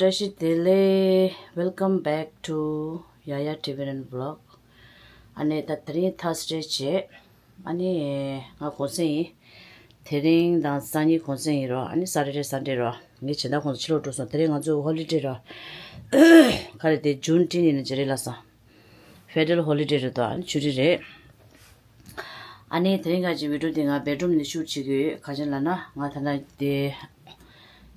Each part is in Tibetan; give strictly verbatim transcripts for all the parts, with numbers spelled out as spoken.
བཀྲ་ཤིས་བདེ་ལེགས། Welcome back to Yaya Tibetan Vlog. ཨ་ནི་ད་དེ་རིང་Thursday་བྱས། ཨ་ནི་ང་གུང་སེང་ཡིན། དེ་རིང་དང་སང་ཉིན་གུང་སེང་ཡིན་རོ། ཨ་ནི་Saturday Sunday་རོ། ངས་སྦྱིན་བདག་ཁོང་ཚོ་ཕྱི་ལོགས་འགྲོ་སོང་། དེ་རིང་ང་ཚོ་ཧོ་ལི་ཌེ་རོ། ག་རེ་དེ་Juneteenth་ཡིན་ན་ཇེ་རེ་ལ་སོང་། Federal holiday་རེད་དོ། ཨ་ནི་ཆུ་རི་རེད། ཨ་ནི་དེ་རིང་ཁ་ཅིག་བི་ཌིའོ་འདི་ང་བེ་ཌ་རུམ་ནས་ཤུཊ་བྱེད་ཀྱི་ཡོད། ག་ཅི་ལབ་ན་ང་ད་ལྟ་དེ་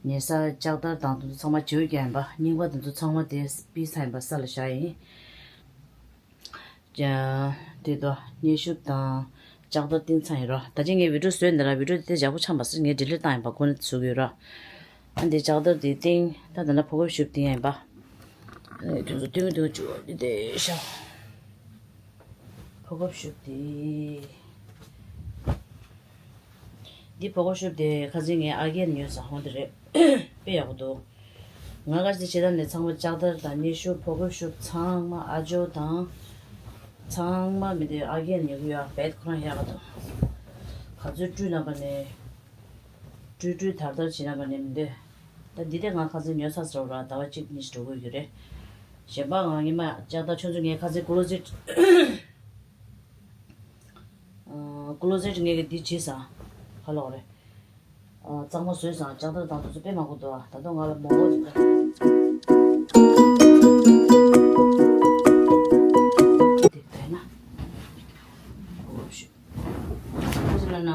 ཉལ་ས་ལྕགས་དར་དང་དེ་ཚོ་ཚང་མ་བརྗེ་པོ་རྒྱག་ཡིན་པ། རྙིང་པ་དེ་ཚོ་ཚང་མ་དེ་ཕུད་ཚར་ཡིན་པ། ས་ལ་བཞག་ཡིན། ཅ་དེ་དོ་མཉེན་ཤུབས་དང་ལྕགས་དར་བཏིང་ཚར་ཡིན་རོ། ད་ཅི་ངས་བི་ཌིའོ་བཟོས་འདི་ལ་བི་ཌིའོ་དེ་ཡག་པོ་ཆགས་མ་སོང་། ངས་ཌི་ལིཊ་བཏང་ཡིན་པ། ཁོ་ནས་བཟོ་གི་ཡོད་རོ། ཨ་འདི་ལྕགས་དར་དེ་བཏིང་། ད་ད་ལྟ་ཕོ་ཁབ་ཤུབས་བཏིང་ཡིན་པ། ཨ་ནི་དེ་ཚོ་བཏིང་བཏིང་བཅུག་འདི་དེ་ཤ། ཕོ་ཁབ་ཤུབས་དེ། འདི་ཕོ་ཁབ་ཤུབས་དེ་ཁ་སང་ངས་ཨ་རྒས་ཉོས་ས་ཧོན་དེ་རེད། དཔེ་ཡག་པོ་འདུག་ང་ཁ་སང་ཕྱི་ལ་ནས་ཚང་མ་ལྕགས་དར་དང་མཉེན་ཤུབས་ཕོ་ཁབ་ཤུབས་ཚང་མ་ཨ་ཇོ་དང་། ཚང་མ་མི་འདུག་ཨ་རྒས་ཉོ་གི་ཡོད། བེད་ཁོ་རང་ཡག་ག་འདུག་ག་ཚོད་སྤྲུལ་ན་པ་ནས། སྤྲུལ་སྤྲུལ་དར་དར་བྱེད་ན་པ་ནས་མི་འདུག་ད་འདི་དེ་ང་ཁ་སང་ཉོས་ཚར་ཟེར་བ་ར། ཟླ་བ་གཅིག་གཉིས་ཤིག་འགྲོ་དགོས་ཀྱི་རེད། གཞན་པ་ང་ཉི་མ་ལྕགས་དར་ཆུང་ཆུང་ངས་ཁ་སང་ཀོ་ལོ་སེཊ། ཀོ་ལོ་སེཊ་ངས་ཀྱི་འདི་བྱས་ས། ཧ་ལོག་རེད། གཙང་མ་བཟོས་ས་ལྕགས་དར་དང་དེ་ཚོ་དཔེ་མང་པོ་འདུག་ད་དུང་ང་ལ་མོག་མོག་ཅིག་དགོས་ན། ཨོ་ཤི། ཁོ་ཚོ་ལ་ན།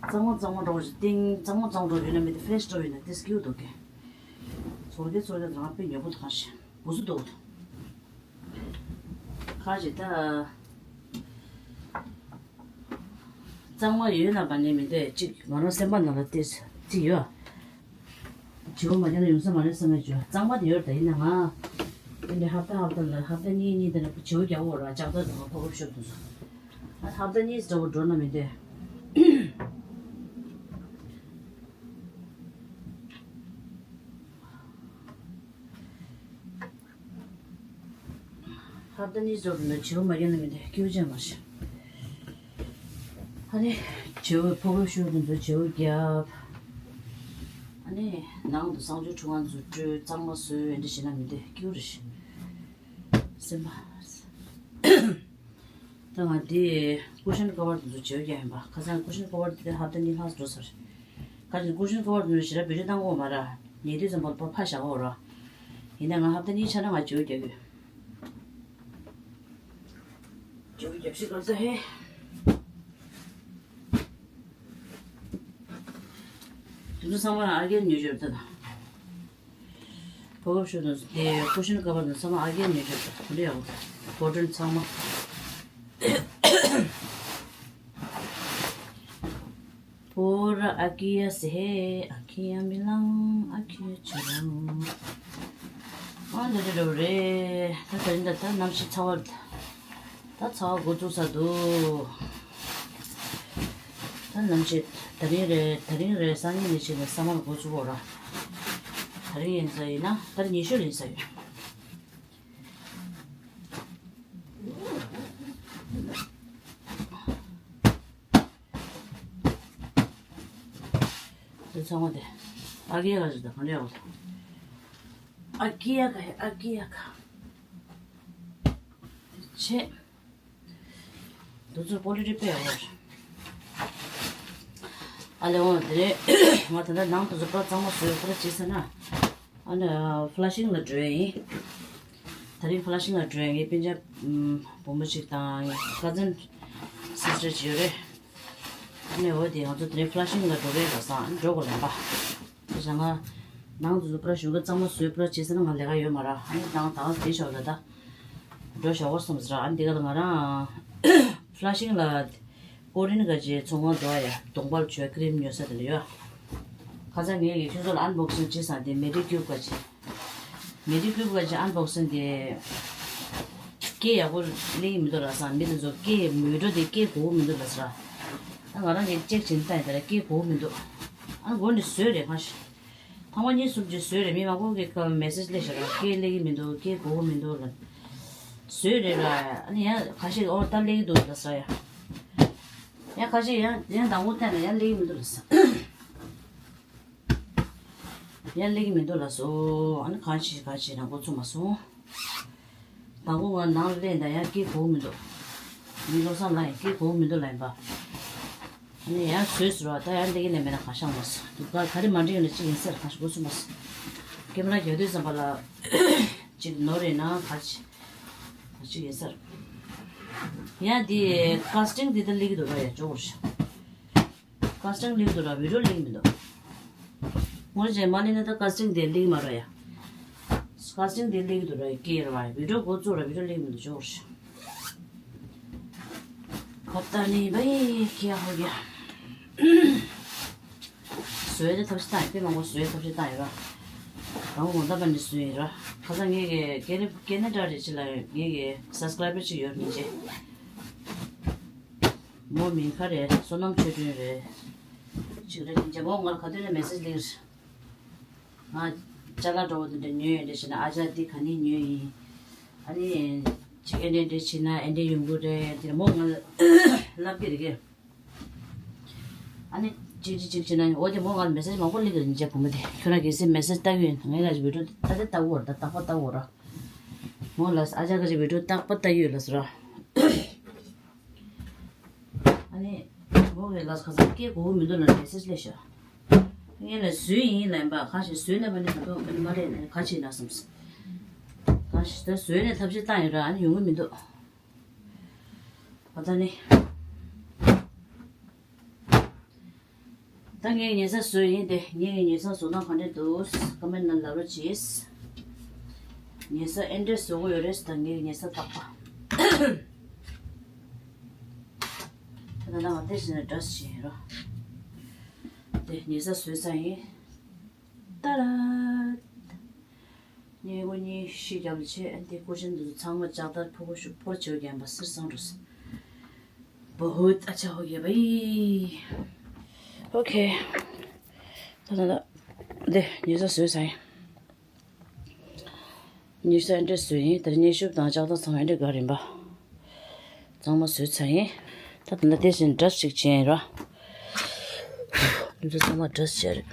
གཙང་མ་གཙང་མ་འགྲོ་ཞིག་སྟེང་གཙང་མ་གཙང་འགྲོ་ཡོད་ན་མི་དེ་ཕེ་རེ་ཤི་འགྲོ་ཡོད་ན་དེ་སྐྱིད་འདུག་གས། ཚོར་གི་ཚོར་གི་རང་དཔེ་ཉོ་པོ་དང་ཞིག་འུ་སུ་འདུག་ཁ་ཅིག་ད། གཙང་མ་ཡོད་ན་པ་ནི་མི་འདོད་ཅིག་ང་རང་སེམས་པ་ནང་ལ་ཏེ་ཅིག་ཡོད། བྱིའུ་མ་རྒྱག་ན་ཡོང་ས་མ་རེད་བསམ་ཡ་བྱོས། གཙང་མ་དེ་ཡོད་རེད། ད་ཡིན་ན་ང་། ཨེ་འདྲ་ཧབ་ཏ་ཧབ་ཏ་ལ་ཧབ་ཏ་གཉིས་གཉིས་དེ་ནས་བྱིའུ་རྒྱག་འོ་ར་ལྕགས་ཐག་དང་ཕོ་ཁོབ་ཤོབ་དུ་སོང་། ཨ་ཧབ་ཏ་གཉིས་འདྲ་བོ་འགྲོ་ན་མི་འདོད། ཧབ་ཏ་གཉིས་ཙམ་ལ་བྱིའུ་མ་རྒྱག་ན་མི་འདུག་སྐྱིད་པོ་ཅན་མ་ཤི། ཨ་ནི་བྱིའུ་ཕོ་རྒོད་ཤོར་དུ་འཛུལ་བྱིའུ་རྒྱབ། ཨ་ནི་ནང་དུ་གསང་སྤྱོད་ཁྲུས་ཁང་དུ་སྤྲུལ་གཙང་མ་བཟོས་འདི་བྱེད་ན་མི་འདུག་སྐྱིད་པོ་རེད་ཤི། སེམས་པ། ད་ང་འདི་ཀུ་ཤན་ཀ་བར་དུ་འཛུལ་བྱིའུ་རྒྱག་ཡིན་པ། ཁ་སང་ཀུ་ཤན་ཀ་བར་དེ་ཧབ་ཏ་གཉིས་ལྷག་འགྲོ་ཚར། ཁ་ཅིག་ཀུ་ཤན་ཀ་བར་དུ་ཞེ་དྲག་བེད་སྤྱོད་བཏང་གི་ཡོད་མ་རེད། ཉལ་དུས་ཙམ་པ་ཕར་བཞག་གི་ཡོད་རེད། ཡིན་ན་ང་ཧབ་ཏ་གཉིས་ཆགས་ན་ང་བྱིའུ་རྒྱག་གི་ཡོད། བྱིའུ་རྒྱབ་ཤིག་ག་ས་ཧེ། དེ་ཚོ་ཚང་མ་ཨ་རྒྱན་ཉོས་ཡོད་ད། ཕོ་ཁོབ་ཤོར་དང་དེ་ཀུ་ཤན་ཀ་བར་དང་ཚང་མ་ཨ་རྒྱན་ཉོས་ཡོད་ད། ག་འདྲ་ཡག་པོ་འདུག་ཕོ་ཊོན་ཚང་མ། པོ་ར་ཨ་ཀི་ཡ་སེ་ཧེ། ཨ་ཁི་ཡ་མི་ལང་ཨ་ཁི་ཡ་ཆུ་ལང་། ཨ་འདི་འདྲ་རེད། ད་ད་རིང་ད་ད་གནམ་གཤིས་ཚ་བ། ད་ཚ་བ་འགོ་བཙུགས་ཚར་འདུག་ད་གནམ་གཤིས་ད་རིང་རེད། ད་རིང་རེད། སང་ཉིན་ནས་བྱས་ནས་ས་མར་འགོ་བཙུགས་འོ་ར། ད་རིང་ཡིན་ས་ཡིན་ན་ད་རིང་ཉི་ཤུ་ལ་ཡིན་ས་ཡོད། དེ་ཚང་མ་དེ། ཨ་ཀི་ཡ་ག་ཞིག་དང་ག་འདྲ་ཡག་པོ་དང་། ཨ་ཀི་ཡ་ག་ཨ་ཀི་ཡ་ག་ཆེ། དུ་ཚོད་པོ་ལི་ཏི་དཔེ་ཡག་པོ་རེད། ཨ་ལེ་འོང་དེ་རེད། ང་ད་ལྟ་ནང་དུ་ཚོད་པ་གཙང་མ་བཟོས་པར་བྱས་ཟེར་ན། ཨ་ནི་ཕ་ལ་ཤིང་ལ་འགྲོ་ཡ་ཡིན། དེ་རིང་ཕ་ལ་ཤིང་ལ་འགྲོ་ཡ་ངའི་སྤུན་ཀྱག་བུ་མོ་ཞིག་དང་ཀ་ཛིན་སི་སི་ཊར་ཅིག་ཡོད་རེད། ཨ་ནི་འོ་དེ་ང་ཚོ་དེ་རིང་ཕ་ལ་ཤིང་ལ་འགྲོ་གི་ཡོད་པ་སང་འགྲོ་དགོས་ལབ་པ། དེ་བྱས་ང་ནང་དུ་ཚོད་པ་ཞུ་གི་གཙང་མ་བཟོས་པར་བྱས་ཟེར་ན་ང་ལས་ཀ་ཡོད་མ་རེད། ཨ་ནི་ད་ང་ད་ག་དེ་ཞོག་ལ་ད་འགྲོ་ཞོག་གོ་བསམ་ཟེར། ཨ་ནི་དེ་ག་ལ་ང་རང་ཕ་ལ་ཤིང་ལ། ཀོ་རིན་ག་ཅེ་ཚོང་ཁང་འགྲོ་ཡ་གདོང་པར་བྱོས་ཀི་རིམ་ཉོ་ས་དེ་ལ་ཡོད། ཁ་སང་ངས་ཀྱི་ཁྱོད་ཚོ་ལ་ཨན་བོག་སིང་བྱེད་སང་དེ་མེ་ཌི་ཀིའུབ་ག་ཅེ། མེ་ཌི་ཀིའུབ་ག་ཅེ་ཨན་བོག་སིང་དེ། སྐད་ཡག་པོ་གླེང་གི་མི་འདུག་ལ་སང་མི་དེ་ཚོ་སྐད་མེ་ཌོ་དེ་སྐད་གོ་གི་མི་འདུག་ལ་ཟེར། ད་ང་རང་གིས་ཅེག་བྱེད་ལྟ་ཡིན་ད་ལ་སྐད་གོ་གི་མི་འདུག་ཨ་ནི་འགོ་ནས་བཟོས་རེད་ཁ་ཤས། ཐེངས་མ་གཉིས་གསུམ་ཅིག་བཟོས་རེད། མི་མང་པོ་གིས་ཀ་མེ་སེ་ཇི་སླེབས་ཤག་ར། སྐད་སླེབས་ཀྱི་མི་འདུག་སྐད་གོ་གི་མི་འདུག་ལ། བཟོས་རེད་ར། ཨ་ནི་ཡང་ཁ་ཤས་ཨོ་ད་སླེབས་ཀྱི་འདུག་ལ་ཟེར་ཡ། ཡང་ཁ་ཤས་ཡང་ཡང་དང་པོ་བལྟས་ན་ཡང་སླེབས་ཀྱི་མི་འདུག་ལ་ཟེར། ཡང་སླེབས་ཀྱི་མི་འདུག་ལབ་སོང་། ཨ་ནི་གང་བྱེད་གང་བྱེད་ན་འགོ་ཚུགས་མ་སོང་། དང་པོ་ང་ནང་ལ་སླེབས་ད་ཡང་སྐད་གོ་གི་མི་འདུག་མི་བློ་བཟང་ལགས་ཡང་སྐད་གོ་གི་མི་འདུག་ལབ་ཡིན་པ། ཨ་ནི་ཡང་བཟོས་ཟེར་བ། ད་ཡང་འདི་གི་ནས་མེད་ན་གང་ཤང་མ་སོང་། དུ་ག་ག་རེ་མ་འགྲིག་ན་གཅིག་ཡིན་ཟེར། གང་ཞིག་འགོ་ཚུགས་མ་སོང་། ཀེམ་ར་རྒྱག་དུས་ཙམ་པ་ལ་གཅིག་ནོར་རེད་ན་ག་ཅི་ག་ཅི་ཡིན་ཟེར། ཡང་འདི་ཀ་སི་ཊིང་འདི་ད་སླེབས་ཀྱི་འདུག་ར། ཡ་ཇོ་བོར་ཤག་ཀ་སི་ཊིང་སླེབས་འདུག་ར། བི་ཌིའོ་སླེབས་མི་འདུག་ངོ་རྗེས་མ་སླེབས་ན་ད་ཀ་སི་ཊིང་དེ་སླེབས་མ་ར་ཡ། ཀ་སི་ཊིང་དེ་སླེབས་འདུག་ར། སྐྱེས་ར་བ། བི་ཌིའོ་འགོ་བཙུགས་ར། བི་ཌིའོ་སླེབས་མི་འདུག་ཇོ་བོར་ཤག་ཁ་ཏ་ནི་བའི་ཁྱི་ཧོ་ཡ། བཟོས་ཏེ་ཐབས་ཤེས་བཏང་ཡོད། དཔེ་མང་པོ་བཟོས་ཐབས་ཤེས་བཏང་ཡོད་ར། དང་པོ་ངོ་ད་པ་ནི་བཟོས་ཡོད་ར། ཁ་སང་ངེད་ཀྱི་ཀེ་ནེ་ཀེ་ནེ་ཌ་རེད་ཅི་ལ་ངེད་ཀྱི་སབ་སི་ཀ་རའི་བར་ཅིག་ཡོད་མི་བྱེད། མོ་མིང་ཁ་རེད། བསོད་ནམས་ཆོས་སྒྲོན་རེད། ཅིག་རེད། ཅེ་མོ་ང་ལ་ག་དུས་ནས་མེ་སེ་ཇི་སླེབས། ང་ཅ་ལག་འདྲ་བོ་དེ་འདྲ་ཉོས་ཡོད་འདྲ་བྱས་ན། ཨ་ཅག་འདི་ག་ནས་ཉོས་ཡིན། ཨ་ནི་ཅིག་ཨེ་འདྲ་འདྲ་བྱས་ན་ཨེ་འདྲ་ཡོང་གི་རེད་དེ་མོ་ང་ལ་ལབ་ཀྱི་རེད་གི། ཨ་ནི་ཅིག་ཅིག་ཅིག་བྱས་ན། འོ་དེ་མོ་ང་ལ་མེ་སེ་ཇི་མང་པོ་སླེབས་ཀྱི་རེད། ཅེ་བུ་མོ་དེ་ཁྱོད་རང་གལ་སྲིད་མེ་སེ་ཇི་ལྟ་གི་ཡོད་ན། ངས་ལ་བི་ཌིའོ་ད་དེ་ལྟ་དགོས་རེད། ད་རྟག་པར་ལྟ་དགོས་རེད། མོ་ལ་ཨ་ཅག་གི་བི་ཌིའོ་རྟག་པར་ལྟ་གི་ཡོད་ལབ་སོང་ར། ཨ་ནི་མོ་གི་ལ་ཁ་སང་སྐད་གོ་གི་མི་འདུག་ལབ་མེ་སེ་ཇི་སླེབས་ཤག་ངས་ལ་བཟོས་ཡིན་ལབ་ཡིན་པ། གང་ཞིག་བཟོས་ན་པ་ནི་ད་དུང་ཨ་ནི་མ་རེད་ནས་ག་བྱེད་ན་བསམས། གང་ཞིག་ད་བཟོས་ནས་ཐབས་ཤེས་བཏང་ཡིན་ར། ཨ་ནི་ཡོང་གི་མི་འདུག་ཨ་ད་ནི། ད་ངས་ཉལ་ས་བཟོས་ཡིན་ཏེ། ངས་ཉལ་ས་བཟོ་སྟངས་ག་འདྲ་འདུག་ཀོ་མེན་ཊི་ནང་ལབ་རོགས་གྱིས། ཉལ་ས་ཨེ་འདྲ་བཟོ་གི་ཡོད་རེད། ད་ངས་ཉལ་ས་རྟག་པ། ད་ད་ང་དེ་བཞིན་འདྲ་བྱེད་རོགས། དེ་ཉལ་ས་བཟོས་ཚར་ཡིན། ཏཱ་ར། སྙིང་པོ་གཉིས་ཤིག་རྒྱབ་བྱས། ཨ་འདི་ཀུ་ཤན་འདི་ཚོ་ཚང་མ་ལྕགས་དར་ཕོར་པ་ཞིག་ཕོར་བྱེ་བ་བརྒྱབ་པ་སིར་སང་འགྲོ་སོང་། བོ་ཧུད་ཨ་ཆ་ཧོ་ཡེ་བའི། ཨོ་ཁེ། ད་ད་ད། འདི་ཉལ་ས་བཟོས་ཚར་ཡིན། ཉལ་ས་ཨེ་འདྲ་བཟོས་ཡིན། དེར་མཉེན་ཤུབས་དང་ལྕགས་དར་ཚང་མ་ཨེ་འདྲ་ག་རིམ་པ་ཚང་མ་བཟོས་ཚར་ཡིན། ད་ད་ལྟ་དེ་བཞིན་འདྲ་ཞིག་བྱས་ཡིན་ར། འདི་ཚོ་ཚང་མ་འདྲ་ཞིག་བྱས་རེད།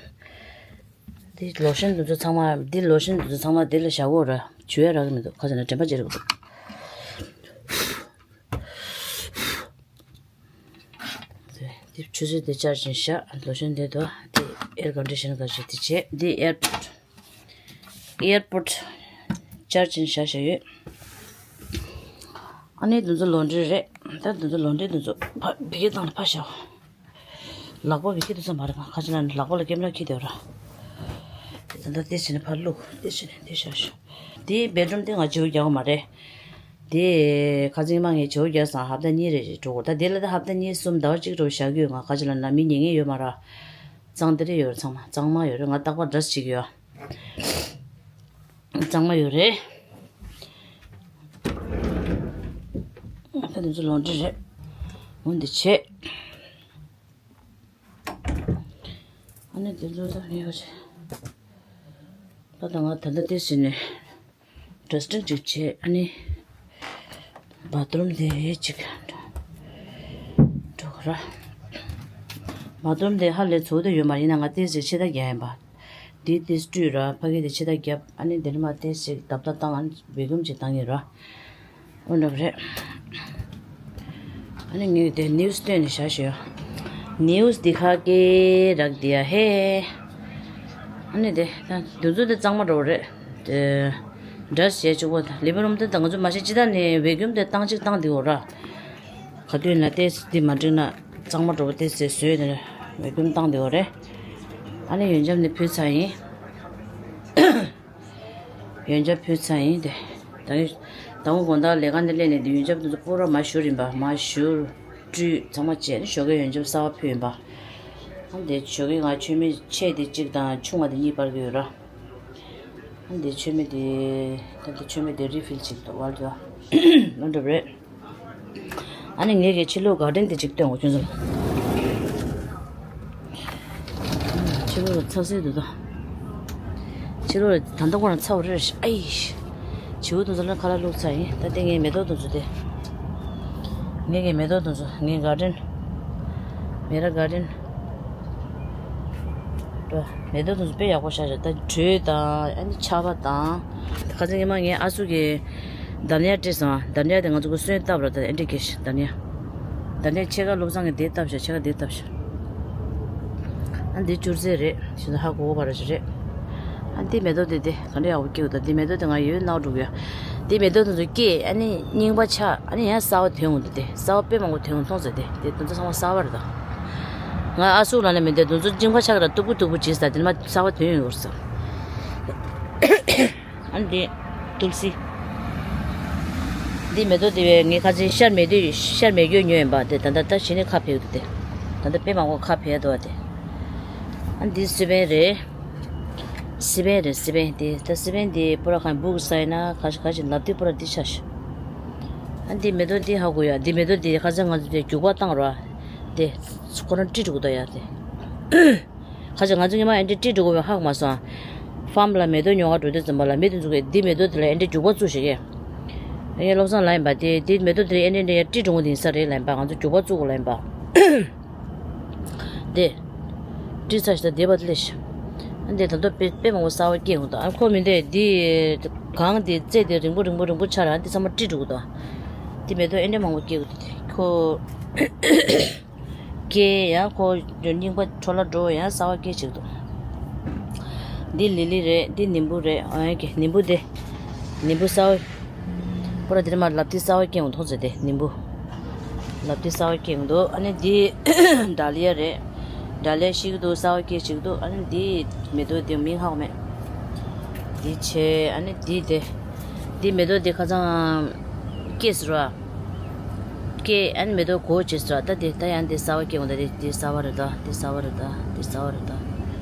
འདི་ལོ་ཤན་འདི་ཚོ་ཚང་མ། འདི་ལོ་ཤན་འདི་ཚོ་ཚང་མ་འདི་ལ་བཞག་དགོས་ར། བྱུ་ཡ་རག་གི་མི་འདུག་ག་ཟེར་ན་དྲན་པ་བརྗེ་རེད་འདུག་འདི་ཆུ་ཚོད་འདི་བཅར་ཅིང་བཞག་ལོ་ཤན་འདི་དོ། འདི་ཨེར་ཀོན་ཌི་ཤན་ག་ཞིག་འདི་བྱས། འདི་ཨེར་པོར་ཊི། ཨེར་པོར་ཊི་བཅར་ཅིང་བཞག་བཞག་ཡོད། ཨ་ནི་འདི་ཚོ་ལོན་ཌི་རི་རེད། ད་འདི་ཚོ་ལོན་ཌི་རི་འདི་ཚོ་ཕ་བི་ཁེ་བཏང་ནས་ཕ་བཞག་ལག་པ་བི་ཁེ་འདི་ཚོ་མ་རེད། ཁ་ཅིག་ལ་ནི་ལག་པ་ལ་ཀེམ་ར་འཁྱེར་བསྡད་ཡོད་ར། དེ་ད་ལྟ་དེ་བྱས་ནས་ཕར་བླུགས། དེ་བྱས་ནས་དེ་བཞག་བཞག་དེ་བེད་རུམ་དེ་ང་བྱེའུ་རྒྱག་གི་མ་རེད། དེ་ཁ་སང་མ་ངས་བྱེའུ་རྒྱག་སང་ཧབ་ཏ་གཉིས་རེ་རེ་འགྲོ་གི་རེད། ད་དེ་ལ་ད་ཧབ་ཏ་གཉིས་གསུམ་ཟླ་བ་གཅིག་འགྲོ་བཞག་གི་ཡོད། ང་ཁ་ཅིག་ལ་ན་མི་ཉན་མཁན་ཡོད་མ་ར། གཙང་དེ་རེ་ཡོད་ར། ཚང་མ་གཙང་མ་ཡོད་རེད། ང་རྟག་པར་འདྲ་ཞིག་ཡོད། གཙང་མ་ཡོད་རེད། ད་དེ་ཚོ་ལོན་ཌི་རི་རེད། འོ་འདི་བྱས། ཨ་ནི་དེ་ཚོ་ད་ཡོད་རེད། ད་ད་ང་ད་ལྟ་དེ་ཟིན་ནས་ཌ་སི་ཊིང་ཅིག་བྱས། ཨ་ནི་བཱ་ཐི་རུམ་དེ་ཅིག་འགྲོ་གི་ར། བཱ་ཐི་རུམ་དེ་ཧ་ལས་ཚོགས་དེ་ཡོད་མ་ཡིན་ན། ང་ཏོག་ཙམ་ཕྱི་ལྟ་རྒྱག་ཡིན་པ། འདི་ཏོག་ཙམ་བཀྲུས་ར། ཕ་གི་དེ་ཕྱི་ལྟ་བརྒྱབ། ཨ་ནི་འདི་ནས་མར་ཏོག་ཙམ་བརྡབ་ལྟ་བཏང་། ཨ་ནི་བེ་ཀུམ་ཅིག་བཏང་གི་ར། འོ་འདྲ་བ་རེད། ཨ་ནི་ངས་དེ་ནིའུ་སི་བཏོན་ནས་བཞག་ཞོག་ནིའུ་སི་འདི་ཁ་སྐད་རག་འདི་ཡ་ཧེ། ཨ་ནི་དེ་ད་འདི་ཚོ་དེ་གཙང་མ་འདྲ་བོ་རེད། དེ་འདྲ་བྱས་བཅུག་པ། ད་ལི་བིང་རུམ་དེ་ད་ང་ཚོ་མ་གཞི་ཅི་ད་ནས་བེ་ཀུམ་དེ་བཏང་གཅིག་བཏང་འདི་འོ་ར། ག་དུས་ན་ཏོག་ཙམ་འདི་མ་འགྲིག་ན་གཙང་མ་འདྲ་བོ་ཏོག་ཙམ་བཟོས་ནས་བེ་ཀུམ་བཏང་འདི་འོ་རེད། ཨ་ནི་ཡོན་ཆབ་ནི་ཕུལ་ཚར་ཡིན། ཡོན་ཆབ་ཕུལ་ཚར་ཡིན་ཏེ། ད་ནི་ད་འོ་དགོང་དག་ལས་ཁང་ནས་སླེབས་ནས་དེ་ཡོན་ཆབ་དེ་ཚོ་སྤོ་ར་མར་བཞུར་ཡིན་པ། མར་བཞུར་བཀྲུས་ཚང་མ་བྱས་ནས་ཞོགས་ཀས་ཡོན་ཆབ་གསར་པ་ཕུལ་ཡིན་པ། ཨ་འདི་ཞོགས་ཀས་ང་མཆོད་མེ་ཆེ་དེ་གཅིག་དང་ཆུང་བ་དེ་གཉིས་སྤར་གྱི་ཡོད་ར། ཨ་འདི་མཆོད་མེ་དེ་ད་འདི་མཆོད་མེ་དེ་རི་ཕིལ་ཅིག་ཏུ་བར་དུ་ཨ་འདྲ་རེད། ཨ་ནི་ངེད་ཀྱི་ཕྱི་ལོགས་གར་ཌེན་དེ་གཅིག་སྟོན་གོ་ཁྱོད་ཚོ་ལ། ཕྱི་ལོགས་ལ་ཚ་སེ་འདུག་ད། ཕྱི་ལོགས་ལ་ད་ལྟ་ཁོ་རང་ཚ་བ་རེད་ཤག་ཨའི། བྱིའུ་དེ་ཚོ་ལ་ཁ་ལག་བླུགས་ཚར་ཡིན། ད་ལྟ་ངའི་མེ་ཏོག་དེ་ཚོ་དེ། ངེད་ཀྱི་མེ་ཏོག་དེ་ཚོ། ངའི་གར་ཌེན། མེ་ར་གར་ཌེན། མེ་ཏོག་དེ་ཚོ་དཔེ་ཡག་པོ་ཤར་ཤག་ད་དྲོད་དང་ཨ་ནི་ཆར་པ་དང་། ཁ་སང་ཉི་མ་ངས་ཨ་སུ་གི་དར་ཉ་སྤྲད་སོང་། དར་ཉ་དེ་ང་ཚོ་གི་སོན་བཏབ་ར། ད་ཨེ་འདྲ་སྐྱེས་ཤག་དར་ཉ། དར་ཉ་ཕྱེད་ཀ་བློ་བཟང་གིས་དེ་བཏབ་ཤག་ཕྱེད་ཀ་དེ་བཏབ་ཤག་ཨ་འདི་བཅུར་རྩེ་རེད། ཤིན་ཏུ་ཧ་གོ་གོ་བ་ར་ཞིག་རེད། ཨ་འདི་མེ་ཏོག་དེ་དེ་ག་འདྲ་ཡག་པོ་སྐྱེས་འདུག་ད་འདི་མེ་ཏོག་དེ་ང་ཡོད་ནག་འགྲོ་གི་ཡ། འདི་མེ་ཏོག་དེ་ཚོ་སྐྱེས་ཨ་ནི་རྙིང་པ་ཆགས་ཨ་ནི་ཡང་གསར་པ་ཐོན་འོང་འདུག་དེ་གསར་པ་དཔེ་མང་པོ་ཐོན་འོང་མཐོང་ཟེར། དེ་དེ་དེ་ཚོ་ཚང་མ་གསར་པ་རེད་ད། ང་ཨ་སུ་ལ་ནི་མེ་ཏོག་དེ་ཚོ་རྙིང་པ་ཆགས་ར་སྟུག་པོ་སྟུག་པོ་བྱས་ས་དེ་ནི་མ་གསར་པ་ཐོན་ཡོང་གི་རེད་ས། ཨ་ནི་དེ་ཏུལ་སི། འདི་མེ་ཏོག་དེ་བས་ངས་ཁ་ཅིག་ཤར་མེད་དུས་ཤར་མེད་སྐྱོ་ཉོས་ཡིན་པ། དེ་ད་ལྟ་ད་གཞི་ནས་ཁ་ཕེབས་འདུག་དེ་ད་ལྟ་དཔེ་མང་པོ་ཁ་ཕེབས་འདུག་བ་དེ། ཨ་འདི་སི་པན་རེད། སི་པན་རེད། སི་པན་དེ་ད་སི་པན་དེ་པུ་ར་ཁང་སྦུག་ས་ཡིན་ན་ཁ་ཅིག་ཁ་ཅིག་ལབ་དུས་པུ་ར་འདི་ཆགས་ཤག་ཨ་འདི་མེ་ཏོག་འདི་ཧ་གོ་ཡ། འདི་མེ་ཏོག་འདི་ཁ་ཅིག་ང་ཚོ་དེ་རྒྱུག་པ་བཏང་ར་དེ་ཁོ་རང་བཀྲིས་འགྲོ་གི་འདུག་ཡ་དེ། ཁ་ཅིག་ང་ཚོ་ཉི་མ་ཨེ་འདྲ་བཀྲིས་འགྲོ་གི་ཡོད་པ་ཧ་གོ་མ་སོང་། ཧྥམ་ལ་མེ་ཏོག་ཉོ་ག་འགྲོ་དུས་ཙམ་པ་ལ་མི་དེ་ཚོ་གིས་འདི་མེ་ཏོག་དེ་ལ་ཨེ་འདྲ་རྒྱུག་པ་བཙུགས་ཤག་གི། ངས་བློ་བཟང་ལབ་ཡིན་པ། དེ་འདི་མེ་ཏོག་དེ་ལ་ཨེ་འདྲ་ཨེ་འདྲ་ཡ་བཀྲིས་འགྲོ་གི་འདུག་ཡིན་ས་རེད་ལབ་ཡིན་པ། ང་ཚོ་རྒྱུག་པ་བཙུགས་དགོས་ལབ་ཡིན་པ། དེ། བཀྲིས་ཚར་ཞིག་ད་བསྡད་པ་ལས་ཤག་ཨ་འདི་ད་དུང་དཔེ་དཔེ་མང་པོ་གསར་པ་སྐྱེས་འོང་། ད་ཨ་ཁོ་མི་འདི་འདི་གང་དེ་རྩེ་དེ་རིང་པོ་རིང་པོ་རིང་པོ་ཆགས་ར་འདི་ཚང་མ་བཀྲིས་འགྲོ་གི་འདུག་འདི་མེ་ཏོག་ཨེ་འདྲ་མང་པོ་སྐྱེས་འོང་། དེ་ཁོ། སྐྱེས་ཡང་ཁོ་རྙིང་པ་འཕྲོ་བརླག་འགྲོ་ཡང་གསར་པ་སྐྱེས་ཅིག་འདུག་འདི་ལི་ལི་རེད། འདི་ནིམ་བུ་རེད། ཨ་ཡ་ཀྱེ་ནིམ་བུ་དེ། ནིམ་བུ་གསར་པ། པུ་ར་དེ་རིང་མ་ལབ་ཏི་གསར་པ་སྐྱེས་འོང་མཐོང་ཟེར་དེ་ནིམ་བུ། ལབ་ཏི་གསར་པ་སྐྱེས་འོང་འདུག་ཨ་ནི་འདི་ཌ་ལི་ཡ་རེད། ཌ་ལི་ཡ་ཤི་གི་འདུག་གསར་པ་སྐྱེས་ཅིག་འདུག་ཨ་ནི་འདི་མེ་ཏོག་དེ་མིང་ཧ་གོ་མེད། འདི་ཆེ་ཨ་ནི་འདི་དེ། འདི་མེ་ཏོག་དེ་ཁ་སང་སྐྱེས་ཟེར་བ། སྐྱེས་ཨ་ནི་མེ་ཏོག་གོ་བྱས་སོ། ད་དེ་ད་ཡང་དེ་གསར་པ་སྐྱེས་འོང་། ད་དེ་དེ་གསར་པ་རེད་ད། དེ་གསར་པ་རེད་ད། དེ་གསར་པ་རེད་ད།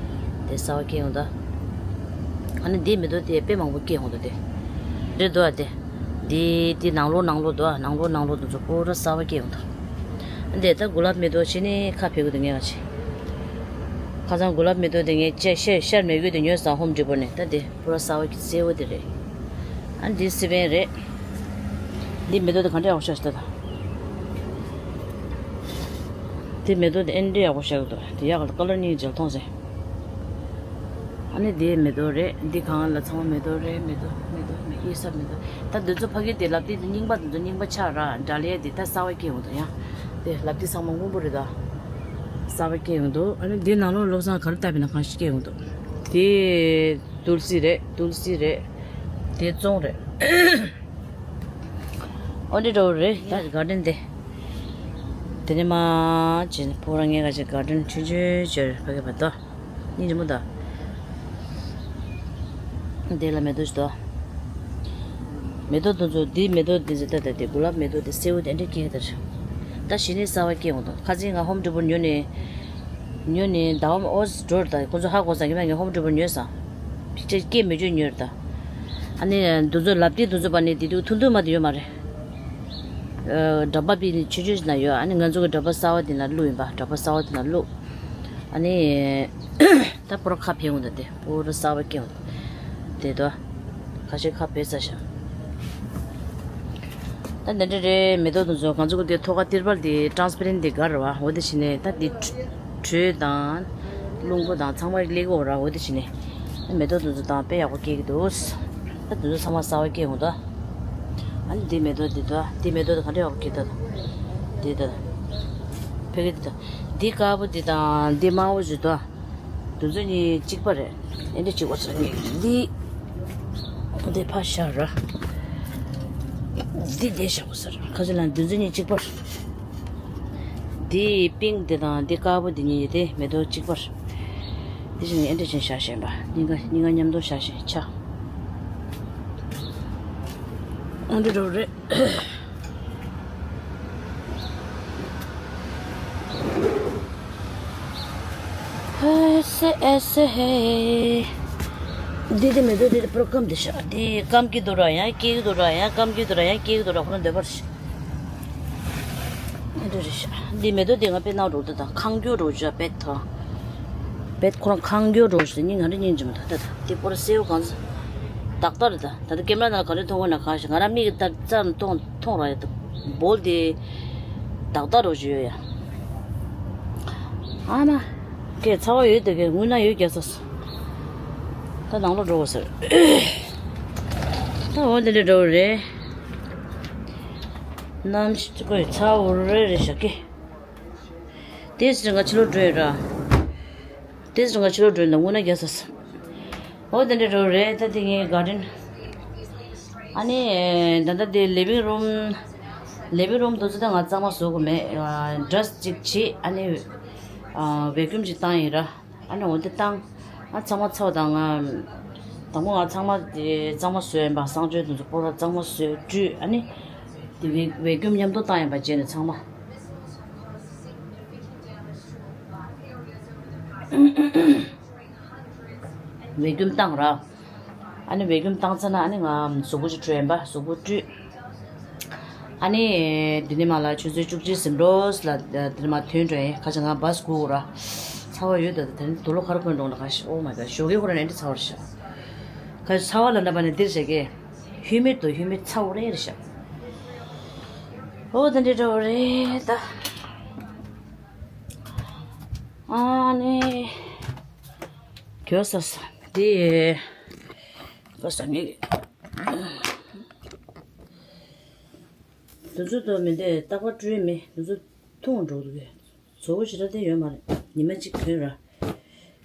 དེ་གསར་པ་སྐྱེས་འོང་ད། ཨ་ནི་དེ་མེ་ཏོག་དེ་དཔེ་མང་པོ་སྐྱེས་འོང་ད་དེ། རེད་འདུག་ཨ་དེ། དེ་དེ་ནང་ལོགས་ནང་ལོགས་འདུག་ཨ། ནང་ལོགས་ནང་ལོགས་དེ་ཚོ་པུ་ར་གསར་པ་སྐྱེས་འོང་ད། ཨ་དེ་ད་གུ་ལབ་མེ་ཏོག་ཕྱི་ནས་ཁ་ཕེབས་གི་འདུག་ངས་ང་ཆེ། ཁ་སང་གུ་ལབ་མེ་ཏོག་དེ་ངས་ཅེ་ཤེར་ཤེར་མེད་གི་དེ་ཉོས་སོང་ཧོམ་ཌི་པོ་ནས། ད་དེ་པུ་ར་གསར་པ་སེར་པོ་དེ་རེད། ཨ་འདི་སི་པན་རེད། འདི་མེ་ཏོག་དེ་ག་འདྲ་ཡག་པོ་ཤར་ཤག་ད། དེ་མེ་ཏོག་དེ་ཨེ་འདྲ་ཡག་པོ་ཤར་གི་འདུག་དེ་ཡག་ག་ལ་ཀ་ལར་གཉིས་མཇལ་མཐོང་ཟེར། ཨ་ནི་དེ་མེ་ཏོག་རེད། འདི་གང་ལ་ཚང་མ་མེ་ཏོག་རེད། མེ་ཏོག་མེ་ཏོག་མེ་ཡེ་ས་མེ་ཏོག་ད་འདི་ཚོ་ཕ་གི་དེ་ལབ་ཏི་དེ་རྙིང་པ་དེ་ཚོ་རྙིང་པ་ཆགས་ར། ཌ་ལི་ཡ་དེ་ད་གསར་པ་སྐྱེས་འོང་ད་ཡང་། དེ་ལབ་ཏི་ཚང་མ་སྔོན་པོ་རེད་ད། གསར་པ་སྐྱེས་འོང་འདུག་ཨ་ནི་འདི་ནང་ལོགས་བློ་བཟང་ག་རེ་བཏབ་པ་ཡིན་ན་གང་ཞིག་སྐྱེས་འོང་འདུག་དེ་ཏུལ་སི་རེད། ཏུལ་སི་རེད། དེ་ཙོང་རེད། ཨོ་འདི་འདྲ་བོ་རེད་ད་གར་ཌེན་དེ། དེ་ནས་མ་ཅིན་ཕོ་ར་ངས་ག་ཅིག་གར་ཌེན་ཆུང་ཆུང་ཅིག་ཕ་གི་བ་ད། སྙིང་རྗེ་མོ་ད། དེ་ལ་མེ་ཏོག་ཅིག་ད། མེ་ཏོག་དེ་ཚོ་འདི་མེ་ཏོག་འདི་ཚོ་ད་ད་དེ་གུ་ལབ་མེ་ཏོག་དེ་སེར་པོ་དེ་འདྲ་སྐྱེ་གི་ད་རེད། ད་གཞི་ནས་གསར་པ་སྐྱེ་འོང་ད། ཁ་སང་ང་ཧོམ་ཌི་པོ་ཉོས་ནས། ཉོས་ནས་ཟླ་བ་ཨོ་ཙི་འགྲོ་རེད་ད། ཁོ་ཚོ་ཧ་གོ་ས་ཉི་མ་ངས་ཧོམ་ཌི་པོ་ཉོས་ས། ཕྱི་ཕྱིར་སྐྱེ་མེད་ཅོ་ཉོས་རེད་ད། ཨ་ནི་འདི་ཚོ་ལབ་ཏི་འདི་ཚོ་པ་ནི་དེ་དུས་ཐུང་ཐུང་མ་དེ་ཡོད་མ་རེད། ཨ་འགྲམ་པ་པི་ནི་ཆུང་ཆུང་ཞིག་ན་ཡོད། ཨ་ནི་ང་ཚོ་གི་འགྲམ་པ་གསར་པ་དེ་ན་བླུགས་ཡིན་པ། འགྲམ་པ་གསར་པ་དེ་ན་བླུགས། ཨ་ནི་ད་པོ་ར་ཁ་ཕེབས་འོང་ད་དེ། པོ་ར་གསར་པ་སྐྱེ་འོང་ད་དེ་དོ། ཁ་ཤས་ཁ་ཕེབས་ཚར་ཤག་ད་འདི་འདྲ་རེད། མེ་ཏོག་དེ་ཚོ་ང་ཚོ་གི་དེ་ཐོག་ཁ་ཏིར་པལ་དེ་ཊ་རན་སི་པེ་རེན་ཊི་དེ་ག་རེད་བ། འོ་དེ་བྱས་ནས་ད་དེ་དྲོད་དང་རླུང་བུ་དང་ཚང་མ་སླེབས་ཀྱི་ཡོད་ར། འོ་དེ་བྱས་ནས་མེ་ཏོག་དེ་ཚོ་དང་དཔེ་ཡག་པོ་སྐྱེ་གི་འདུག་ད་དེ་ཚོ་ཚང་མ་གསར་པ་སྐྱེ་འོང་ད། ཨ་ནི་དེ་མེ་ཏོག་དེ་ད། དེ་མེ་ཏོག་དེ་ག་འདྲ་ཡག་པོ་སྐྱེ་ད། དེ་ད། ཕ་གི་དེ་ད། དེ་དཀར་པོ་དེ་དང་དེ་དམར་པོ་བཞི་ད། དེ་ཚོ་གཉིས་གཅིག་པ་རེད། ཨེ་འདྲ་གཅིག་པ་ཚོ་གཉིས་འདི། འདི་ཕར་བཞག་ར། འདི་འདི་བཞག་པ་ཟེར། ཁ་ཅིག་ལ་དེ་ཚོ་གཉིས་གཅིག་པ་རེད། འདི་པིང་འདི་དང་འདི་དཀར་པོ་འདི་གཉིས་དེ་མེ་ཏོག་གཅིག་པ་རེད། འདི་བཞིན་ཨེ་འདྲ་བཞིན་བཞག་བཞིན་པ། གཉིས་ཀ་གཉིས་ཀ་མཉམ་དུ་བཞག་བཞིན་ཆ། ཨེ་འདྲ་འགྲོ་རེད། ཨེ་སེ་ཨེ་སེ་ཧེ། འདི་དེ་མེ་ཏོག་དེ་དེ་པུ་ར་སྐམ་དེ་ཤག་འདི་སྐམ་གྱི་འདུག་ར་ཡང་སྐྱེ་གི་འདུག་ར་ཡང་སྐམ་གྱི་འདུག་ར་ཡང་སྐྱེ་གི་འདུག་ར་ཁོ་ན་འདོད་པར་ཤག་འདི་རེད་ཤག་འདི་མེ་ཏོག་དེ་ང་དཔེ་ནག་འགྲོ་འདུག་ད་ཁང་རྒྱུ་འགྲོ་ཤག་བེད་ཐོ། བེད་ཁོ་རང་ཁང་རྒྱུ་འགྲོ་ཤག་སྙིང་ང་རེ་སྙིང་རྗེ་མོ་ད་ད་ད་འདི་པུ་ར་སེའུ་གང་ས་ཏག་ཏག་རེད་ད། ད་ད་ཀེམ་ར་ནང་ག་རེ་མཐོང་གོ་ན་གང་ཤག་ང་རང་མིག་གིས་ད་རྩ་ནས་མཐོང་མཐོང་ར་ཡོད་ད། བོལ་དེ་ཏག་ཏག་རོ་ཞུ་ཡོད་ཡ། ཨ་མ། ཀྱེ་ཚ་བ་ཡོད་དེ་ཀྱེ་དངུལ་ན་ཡོད་རྒྱག་ས། ད་ནང་ལོགས་འགྲོ་དགོས་ཟེར། ད་འོ་དེ་འདྲ་འགྲོ་རེད། གནམ་གཤིས་ཀྱི་ཚ་བ་རེ་རེ་བཞག་གི། དེ་ཟེར་ང་ཕྱི་ལོགས་འགྲོ་ཡོད་ར། དེ་ཟེར་ང་ཕྱི་ལོགས་འགྲོ་ཡོད་ན་དངུལ་ན་རྒྱག་ས། འོ་དེ་འདྲ་འགྲོ་རེད། ད་དེ་ངའི་གྷར་ཌེན། ཨ་ནི། ད་ལྟ་དེ་ལི་ཝིང་རུམ། ལི་ཝིང་རུམ་དུ་ཚོད་ད་ང་གཙང་མ་བཟོ་དགོས་མེད། འབྲས་ཅིག་བྱེད་ཨ་ནི། བེ་ཀུམ་ཅིག་བཏང་ཡིན་ར། ཨ་ནི་འོ་དེ་བཏང་། ཨ་ཚང་མ་ཚ་བ་དང་ང་། དང་པོ་ང་ཚང་མ་དེ་གཙང་མ་བཟོས་ཡིན་པ་གསང་སྤྱོད་དུ་ཚོད་པོ་ད་གཙང་མ་བཟོས་བཀྲུས་ཨ་ནི། དེ་བེ་བེ་ཀུམ་མཉམ་དུ་བཏང་ཡིན་པ་བྱས་ནས་ཚང་མ། བེ་ཀུམ་བཏང་ར། ཨ་ནི་བེ་ཀུམ་བཏང་ཚར་ན་ཨ་ནི་ང་གཟུགས་པོ་ཅིག་བཀྲུས་ཡིན་པ་གཟུགས་པོ་བཀྲུས། ཨ་ནི་དེ་ནས་མ་ལ་ཆུ་ཚོད་བཅུ་གཅིག་ཟིན་འགྲོ་ལ་དེ་ནས་མ་ཐོན་འགྲོ་ཡིན་ཁ་ཆེ་ང་བཱས་སྒུག་ར། ཚ་བ་ཡོད་ད་དེ་ནས་དུག་ལོག་ཁར་གོན་འགྲོ་ན་ཁ་ཤི་ཨོ་མའི་གྷཌ་ཞོགས་ཀའི་ཁོ་ར་ནས་འདི་ཚ་བ་རེད་ཤག་ཁ་ཚ་བ་ལ་ན་པ་ནས་འདིར་བྱེད་ཀྱི། ཧིའུ་མིཌ་དུ་ཧིའུ་མིཌ་ཚ་བོ་རེ་རེ་ཤག་ཨོ་དེ་འདྲ་འདྲ་བོ་རེད་ད། ཨ་ནི། གྱོད་ས་ས། འདི། གོ་ས་ངེས། དུ་ཚོད་དུ་མི་འདི་རྟག་པར་སྤྲོད་མི་དུ་ཚོད་ཐུང་འགྲོ་འདུག་གས། བཟོ་བོ་ཞེ་དྲག་བསྟན་ཡོད་མ་རེད། ཉི་མ་གཅིག་གོན་ར།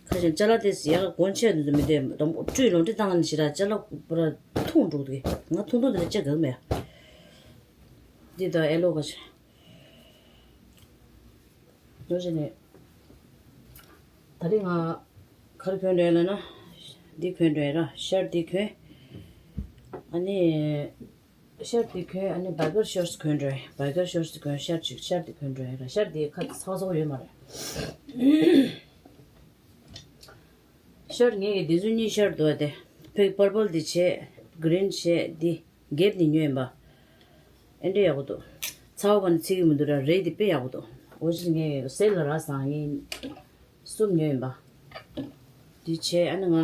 ཁ་ཞིག་ཅ་ལག་དེ་ཡག་ག་གོན་ཆས་དུ་མི་འདི་དུ་སྤྲོད་ལོང་སྤྲོད་བཏང་ནི་ཞེ་དྲག་ཅ་ལག་པུ་ར་ཐུང་འགྲོ་འདུག་གས། ང་ཐུང་ཐུང་དེ་ལ་ཅ་གག་མེད། འདི་ད་ཨེ་ལོ་ག་ཞིག་ཡོད་ཟེར་ནས། ད་རེས་ང་ག་རེ་གོན་འདྲ་ལབ་ན། འདི་གོན་འདྲ་ར་ཤར་འདི་གོན། ཨ་ནི། ཤར་འདི་གོན་ཨ་ནི་བྷའི་གར་ཤོར་སི་གོན་འདྲ་བྷའི་གར་ཤོར་སི་གོན་ཤར་ཅིག་ཤར་འདི་གོན་འདྲ་ར་ཤར་འདི་ཁ་ཚ་བ་ཚ་བ་ཡོད་མ་རེད། ཤར་ངས་ཀྱི་འདི་ཚོ་གཉིས་ཤར་འདུག་ཨ་དེ། ཕེ་པར་པལ་འདི་བྱས། གྷི་རིན་བྱས་འདི། རྒྱབ་ནས་ཉོས་ཡིན་པ། ཨེ་འདྲ་ཡག་པོ་འདུག་ཚ་བ་ག་ནས་ཚིག་གི་མི་འདུག་ར་རེད་དེ་དཔེ་ཡག་པོ་འདུག་འོ་ཅི་ངས་སེལ་ལ་རག་སོང་ངས་གསུམ་ཉོས་ཡིན་པ། འདི་བྱས་ཨ་ནི་ང་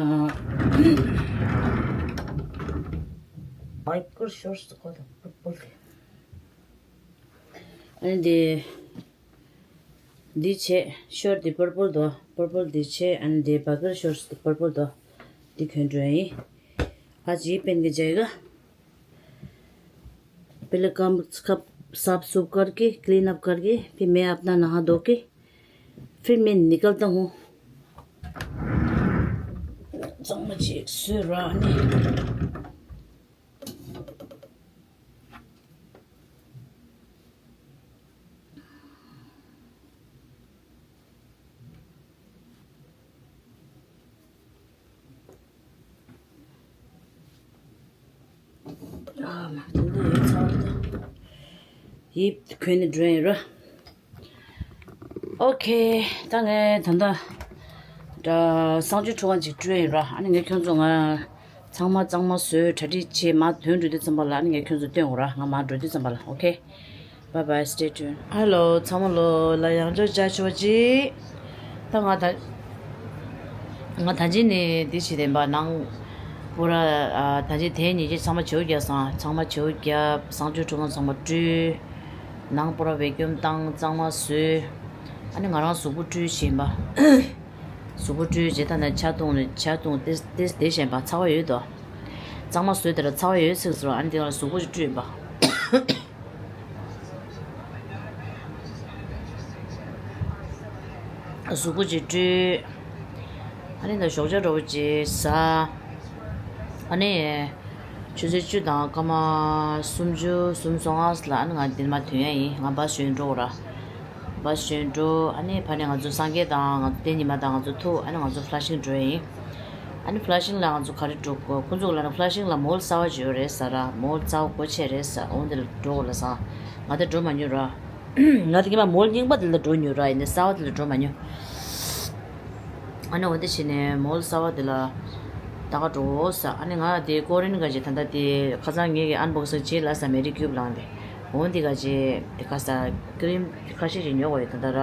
བྷའི་གར་ཤོར་སི་གོ་དང་པུར་པུར་རེད། ཨ་ནི་འདི། འདི་བྱས་ཤར་འདི་པར་པལ་དོ། པར་པལ་འདི་བྱས་ཨ་ནི་འདི་བྷའི་གར་ཤོར་སི་འདི་པར་པལ་དོ། འདི་གོན་འགྲོ་ཡིན། आज ये पहन के जाएगा। पहले काम सब साफ सूफ करके, क्लीन अप करके, फिर मैं अपना नहा धो के, फिर मैं निकलता हूँ। གཙང་མ་ཅིག་བཟོས་ར་ནི། ཨ་མ་དེ་འདྲ་ཡོད་ཚར་ད། ཡིབ་གོན་ནས་འགྲོ་ཡིན་ར། ཨོ་ཁེ། ད་ངས་ད་ལྟ་གསང་སྤྱོད་ཁྲུས་ཁང་ཅིག་སྤྲོད་ཡིན་ར། ཨ་ནི་ངས་ཁྱོད་ཚོ་ང་ཚང་མ་གཙང་མ་བཟོས་གྲ་སྒྲིག་བྱས་མར་ཐོན་འགྲོ་དུས་ཙམ་པ་ལ་ཨ་ནི་ངས་ཁྱོད་ཚོ་སྟོན་འོ་ར། ང་མར་འགྲོ་དུས་ཙམ་པ་ལ། ཨོ་ཁེ། Bye bye, stay tuned. Hello, ཚང་མ་ལོ་ལ་ཡང་བསྐྱར་བཅར་ཆོག་ཅིག་ད་ང་ད་ང་ད་ཅི་ནས་འདི་བྱེད་བསྡད་པ་ནང་པུ་ར། ཨ་ད་ཅི་དེ་ཉིན་གྱི་ཚང་མ་བྱེའུ་རྒྱབ་སང་ཚང་མ་བྱེའུ་རྒྱབ་གསང་སྤྱོད་ཁྲུས་ཁང་ཚང་མ་བཀྲུས། ནང་པུ་ར་བེ་ཀྱུམ་བཏང་གཙང་མ་བཟོས། ཨ་ནི་ང་རང་གཟུགས་པོ་བཀྲུས་བྱིན་པ། གཟུགས་པོ་བཀྲུས་རྗེས་ད་ནས་ཇ་བཏུང་ནས་ཇ་བཏུང་དེ་དེ་དེ་བཞིན་པ་ཚ་བ་ཡོད་དོ། གཙང་མ་བཟོས་དེ་ལ་ཚ་བ་ཡོད་ཚིག་ཟེར་བ། ཨ་ནི་དེ་ལ་གཟུགས་པོ་ཅིག་བཀྲུས་པ། གཟུགས་པོ་ཅིག་བཀྲུས། ཨ་ནི་ད་ཞོགས་ཇ་འདྲ་བོ་ཅིག་ཟ། ཨ་ནི། ཆུ་ཚོད་བཅུ་དང་སྐར་མ་སུམ་ཅུ་སུམ་སོ་ལྔ་ལ་ཨ་ནི་ང་འདིར་མར་ཐོན་ཡ་ཡིན། ང་བཱས་ཞོན་འགྲོ་ར། བཱས་ཞོན་འགྲོ། ཨ་ནི་ཕ་ནས་ང་ཚོ་སངས་རྒྱས་དང་ང་ཚོ་བསྟན་ཉི་མ་དང་ང་ཚོ་ཐུག་ཨ་ནི་ང་ཚོ་ཕ་ལ་ཤིང་འགྲོ་ཡ་ཡིན། ཨ་ནི་ཕ་ལ་ཤིང་ལ་ང་ཚོ་ག་རེ་འགྲོ་དགོས། ཁོང་ཚོ་ལ་ནི་ཕ་ལ་ཤིང་ལ་མོལ་གསར་བ་ཅིག་ཡོད་རེད་ཟེར་ར། མོལ་གསར་བ་སྒོ་ཕྱེ་རེད་ཟེར། འོང་དེ་ལ་འགྲོ་དགོས་ལ་ཟེར། ང་དེ་འགྲོ་མ་མྱོང་ར། ང་དེ་གི་མ་མོལ་རྙིང་པ་དེ་ལ་འགྲོ་མྱོང་ར། ཡིན་ནའི་གསར་བ་དེ་ལ་འགྲོ་མ་མྱོང་། ཨ་ནི་འོ་དེ་བྱས་ནས་མོལ་གསར་བ་དེ་ལ་ད་ག་འགྲོ་ཟེར། ཨ་ནི་ང་དེ་ཀོ་རིན་ག་ཅིག་ད་ལྟ་དེ་ཁ་སང་ངེད་ཀྱི་ཨན་བོག་སིང་བྱས་ལ་ཟེར། མེ་རི་ཀིའུབ་ལངས་ཏེ། འོ་འདི་ག་ཅིག་དེ་ག་ས་ཀི་རིམ་ཁ་ཤས་ཅིག་ཉོ་དགོས་ཡོད་ད་ལྟ་ར།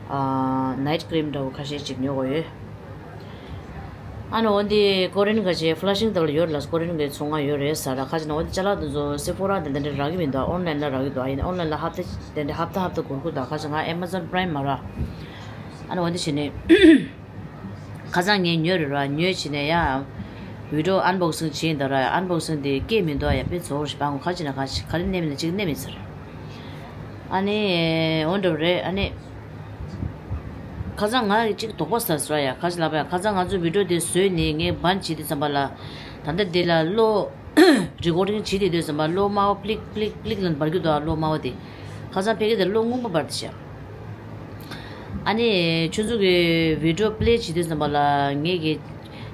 ཨ་ནའིཊ་ཀི་རིམ་འདྲ་བོ་ཁ་ཤས་ཅིག་ཉོ་དགོས་ཡོད། ཨ་ནི་འོ་འདི་ཀོ་རིན་ག་ཅིག་ཕ་ལ་ཤིང་དེ་ལ་ཡོད་ལ། ཀོ་རིན་གི་ཚོང་ཁང་ཡོད་རེད་ཟེར་ར། ཁ་ཅིག་ན་འོ་འདི་ཅ་ལག་དེ་ཚོ་སི་ཕོ་ར་དེ་འདྲ་རག་གི་མི་འདུག་ཨོན་ལན་ལ་རག་གི་འདུག་ཨ་ཡིན་ཨོན་ལན་ལ་ཧབ་ཏ་དེ་འདྲ་ཧབ་ཏ་ཧབ་ཏ་འགོར་གི་འདུག་ཁ་ཅིག་ང་ཨེ་མ་ཛོན་པ་རའིམ་མ་རག་ཨ་ནི་འོ་འདི་བྱས་ནས། ཁ་སང་ངས་ཉོས་རེད་ར། ཉོས་བྱས་ནས་ཡ། video unboxing་བྱས་ཡིན་ད་ར། unboxing་དེ་སྐད་མི་འདུག་ཡ། དཔེ་ཚོར་ཞིག་པ་ངོ་། ཁ་ཅིག་ན་ཁ་ཅིག་ག་རེ་གནས་མིན་ན་ཅིག་གནས་མིན་ཟེར། ཨ་ནི། འོ་འདྲ་བ་རེད། ཨ་ནི། ཁ་སང་ང་ཅིག་དོགས་པ་ཟ་ཟེར་ཡ། ཁ་ཅིག་ལབ་པ་ཡ། ཁ་སང་ང་ཚོ་video་དེ་བཟོས་ནས་ངས་ban་བྱེད་དུས་ཙམ་པ་ལ། ད་ལྟ་འདི་ལ་གློག་recording་བྱེད་དུས་ཙམ་པ་གློག་དམར་པོ་པླིག་པླིག་པླིག་ལ་འབར་གྱི་འདུག་གློག་དམར་པོ་དེ། ཁ་སང་ཕ་གི་དེ་གློག་སྔོན་པོ་འབར་དེ་བྱས། ཨ་ནི་ཁྱོད་ཚོ་གི་video play་བྱེད་དུས་ཙམ་པ་ལ་ངེད་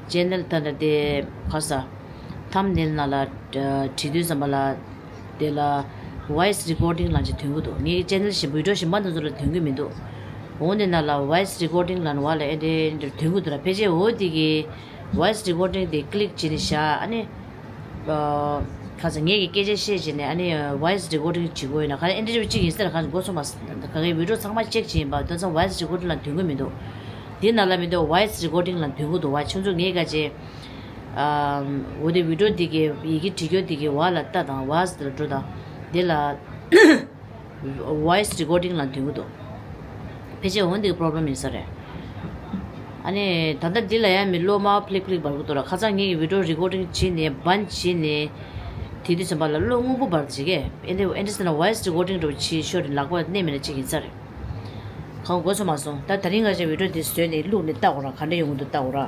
ཀྱི་channel་ད་ལྟ་དེ་ག་ས་thumbnail་ནང་ལ་བྲིས་དུས་ཙམ་པ་ལ་དེ་ལ་voice recording་ལབ་ཅིག་ཐོན་གྱི་འདུག་ངེད་ཀྱི་channel་གཞན་པ་video་གཞན་པ་དེ་ཚོ་ལ་ཐོན་གྱི་མི་འདུག་འོ་འདི་ནང་ལ་voice recording་ལབ་ནས་བ་ལ་ཨེ་འདྲ་འདྲ་ཐོན་གྱི་འདུག་ར། ཕལ་ཆེར་འོ་དེ་གི་voice recording་དེ་click་བྱས་ནས་བཞག་ཨ་ནི། ཁ་ཚ་ངེད་ཀྱི་སྐད་ཆ་བཤད་བྱས་ནས་ཨ་ནི་voice recording་བྱེད་དགོས་ཡོད་ན་ག་རེ་ཨེ་འདྲ་འདྲ་བ་གཅིག་ཡིན་ཟེར། ག་འགོ་ཚོ་མ་ག་གའི་video་ཚང་མ་check་བྱས་ཡིན་པ་དོན་ཚང་voice recording་ལ་ཐོན་གྱི་མི་འདུག་འདི་ནང་ལ་མི་འདུག voice recording་ལ་ཐོན་གྱི་འདུག་བ། ཁྱོད་ཚོ་ངེད་ཀ་ཅེ། འོ་དེ་video་འདི་གི་ཡི་གེ་བྲིས་རྒྱུ་འདི་གི་བ་ལ་ལྟ་དང་བ་ཟེར་འགྲོ་དང་འདི་ལ། voice recording་ལ་འདུས་གི་འདུག་ཕལ་ཆེར་འོན་ཏེ་problem་ཡིན་ས་རེད། ཨ་ནི་ད་ལྟ་འདི་ལ་ཡང་མི་གློག་དམར་པོ་པླིག་པླིག་འབར་གི་འདུག་ར། ཁ་སང་ངེད་ཀྱི་video recording་བྱས་ནས་ban་བྱས་ནས་དེ་དུས་ཙམ་པ་ལ་གློག་སྔོན་པོ་འབར་བྱེད་ཀྱི་ཨེ་འདི་ཨེ་འདི་ཟེར་ན་voice recording་འདྲ་བོ་བྱེད་ཤོར་ནས་ལག་པ་གནས་མེད་ན་གཅིག་ཡིན་ས་རེད། གང་དགོས་སོ་མ་སོང་། ད་དེ་རིང་ང་ཚོ་video་འདི་བཟོས་ནས་བླུགས་ནས་ལྟ་དགོས་ར། ག་འདྲ་ཡོང་གི་འདུག་ལྟ་དགོས་ར།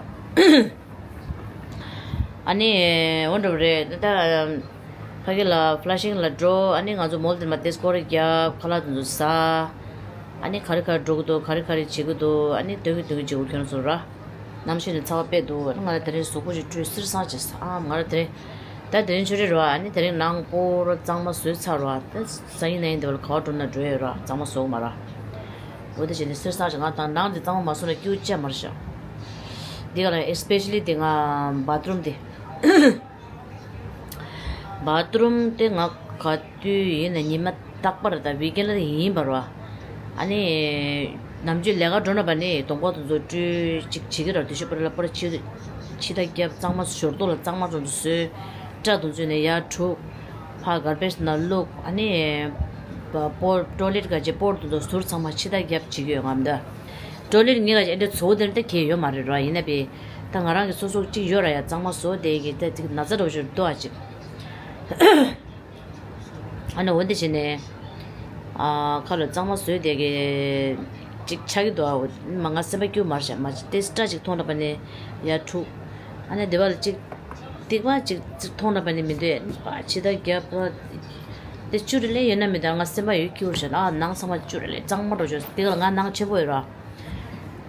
ཨ་ནི་འོ་འདྲ་བ་རེད་ད། ཕ་གི་ལ་flushing་ལ་འགྲོ། ཨ་ནི་ང་ཚོ་མོལ་དེ་མ་དེ་སྐོར་རྒྱབ། ཁ་ལག་དེ་ཚོ་ཟ། ཨ་ནི་ག་རེ་ག་རེ་འགྲོ་གི་འདུག་ག་རེ་ག་རེ་བྱེད་ཀྱི་འདུག་ཨ་ནི་སྟོན་གི་སྟོན་གི་བྱེད་དགོས་ཁྱོད་རང་ཚོ་ར། གནམ་གཤིས་ནི་ཚ་བ་དཔེ་འདུག་ཨ་ནི་ང་ལ་དེ་རིང་གཟུགས་པོ་ཞིག་བཀྲུས་སེར་སང་བྱས་ཨ་ང་ལ་དེ་རིང་། ད་དེ་རིང་ཆུ་རེད་ར། ཨ་ནི་དེ་རིང་ནང་པོ་ར་གཙང་མ་བཟོས་ཚར་ར། ད་སང་ཉིན་གནངས་ཉིན་དེ་བ་ལ་ག་བ་འགྲོ་ན་འགྲོ་ཡོད་ར། གཙང་མ་བཟོ་གི་མ་ར། འོ་དེ་བྱས་ནས་སེར་སང་བྱས་ང་དང་ནང་དེ་གཙང་མ་མ་བཟོ་ན་སྐྱིད་པོ་ཅིག་མ་རེད་ཤག་འདི་ག་ལ་especially་དེ་ང་bathroom་དེ། bathroom་དེ་ང་ག་དུས་ཡིན་ན་ཉི་མ་རྟག་པར་ད་weekend་ལ་ཡིན་པ་ར། ཨ་ནི་ནམ་རྒྱུན་ལས་ཀ་འགྲོ་ན་པ་ནི་གདོང་པ་དེ་ཚོ་བཀྲུས་ཅིག་བྱེད་ཀྱི་ར། དུས་ཤོད་པ་ར་ལ་པར་ཕྱི་ཕྱི་ཐག་རྒྱབ་གཙང་མ་ཞོར་ཐོག་ལ་གཙང་མ་དེ་ཚོ་བཟོས། སྐྲ་དེ་ཚོ་ནས་ཡར་འཁྲུག་ཕ་garbage་ནང་བླུགས། ཨ་ནི་པོར་toilet་ག་ཅེ་པོར་དེ་ཚོ་ཟུར་ཚང་མ་ཕྱི་ཐག་རྒྱབ་བྱེད་ཀྱི་ཡོད་ངམ་ད། toilet་ངེད་ལ་ཨེ་འདྲ་ཚོ་དེར་ད་གས་ཡོད་མ་རེད་ར། ཡིན་ན་པས་ད་ང་རང་གི་སོ་སོ་གཅིག་ཡོད་ར་ཡ། གཙང་མ་བཟོ་དེ་གི་ད་ཅིག་ན་ཚ་འདྲ་བོ་ཞིག་འདུག་ཨ་ཅིག་ཨ་ནི་འོ་འདི་བྱས་ནས་ཨ་ཁ་ལ་གཙང་མ་བཟོས་དེ་གི་ཅིག་ཆགས་ཀྱི་འདུག་ཨ། འོ་མ་ང་སེམས་པ་སྐྱིད་པོ་མ་རེད་ཤག་མ་ཅིག་ཏེ་སྐྲ་ཅིག་མཐོང་ན་པ་ནི་ཡར་འཁྲུག་ཨ་ནི་དེ་བ་ལ་ཅིག་ཏིག་པ་ཅིག་ཅིག་མཐོང་ན་པ་ནི་མི་འདོད་པ་ཕྱི་ཐག་རྒྱབ་པ། དེ་བཅུ་རེ་ལས་ཡོད་ན་མི་འདོད། ང་སེམས་པ་ཡོད་སྐྱིད་པོ་ཞིག་ཨ། ནང་ཚང་མ་བཅུ་རེ་ལས་གཙང་མ་འགྲོ་ཆོག་དེ་ག་ལ་ང་ནང་ཆེན་པོ་ཡོད་ར།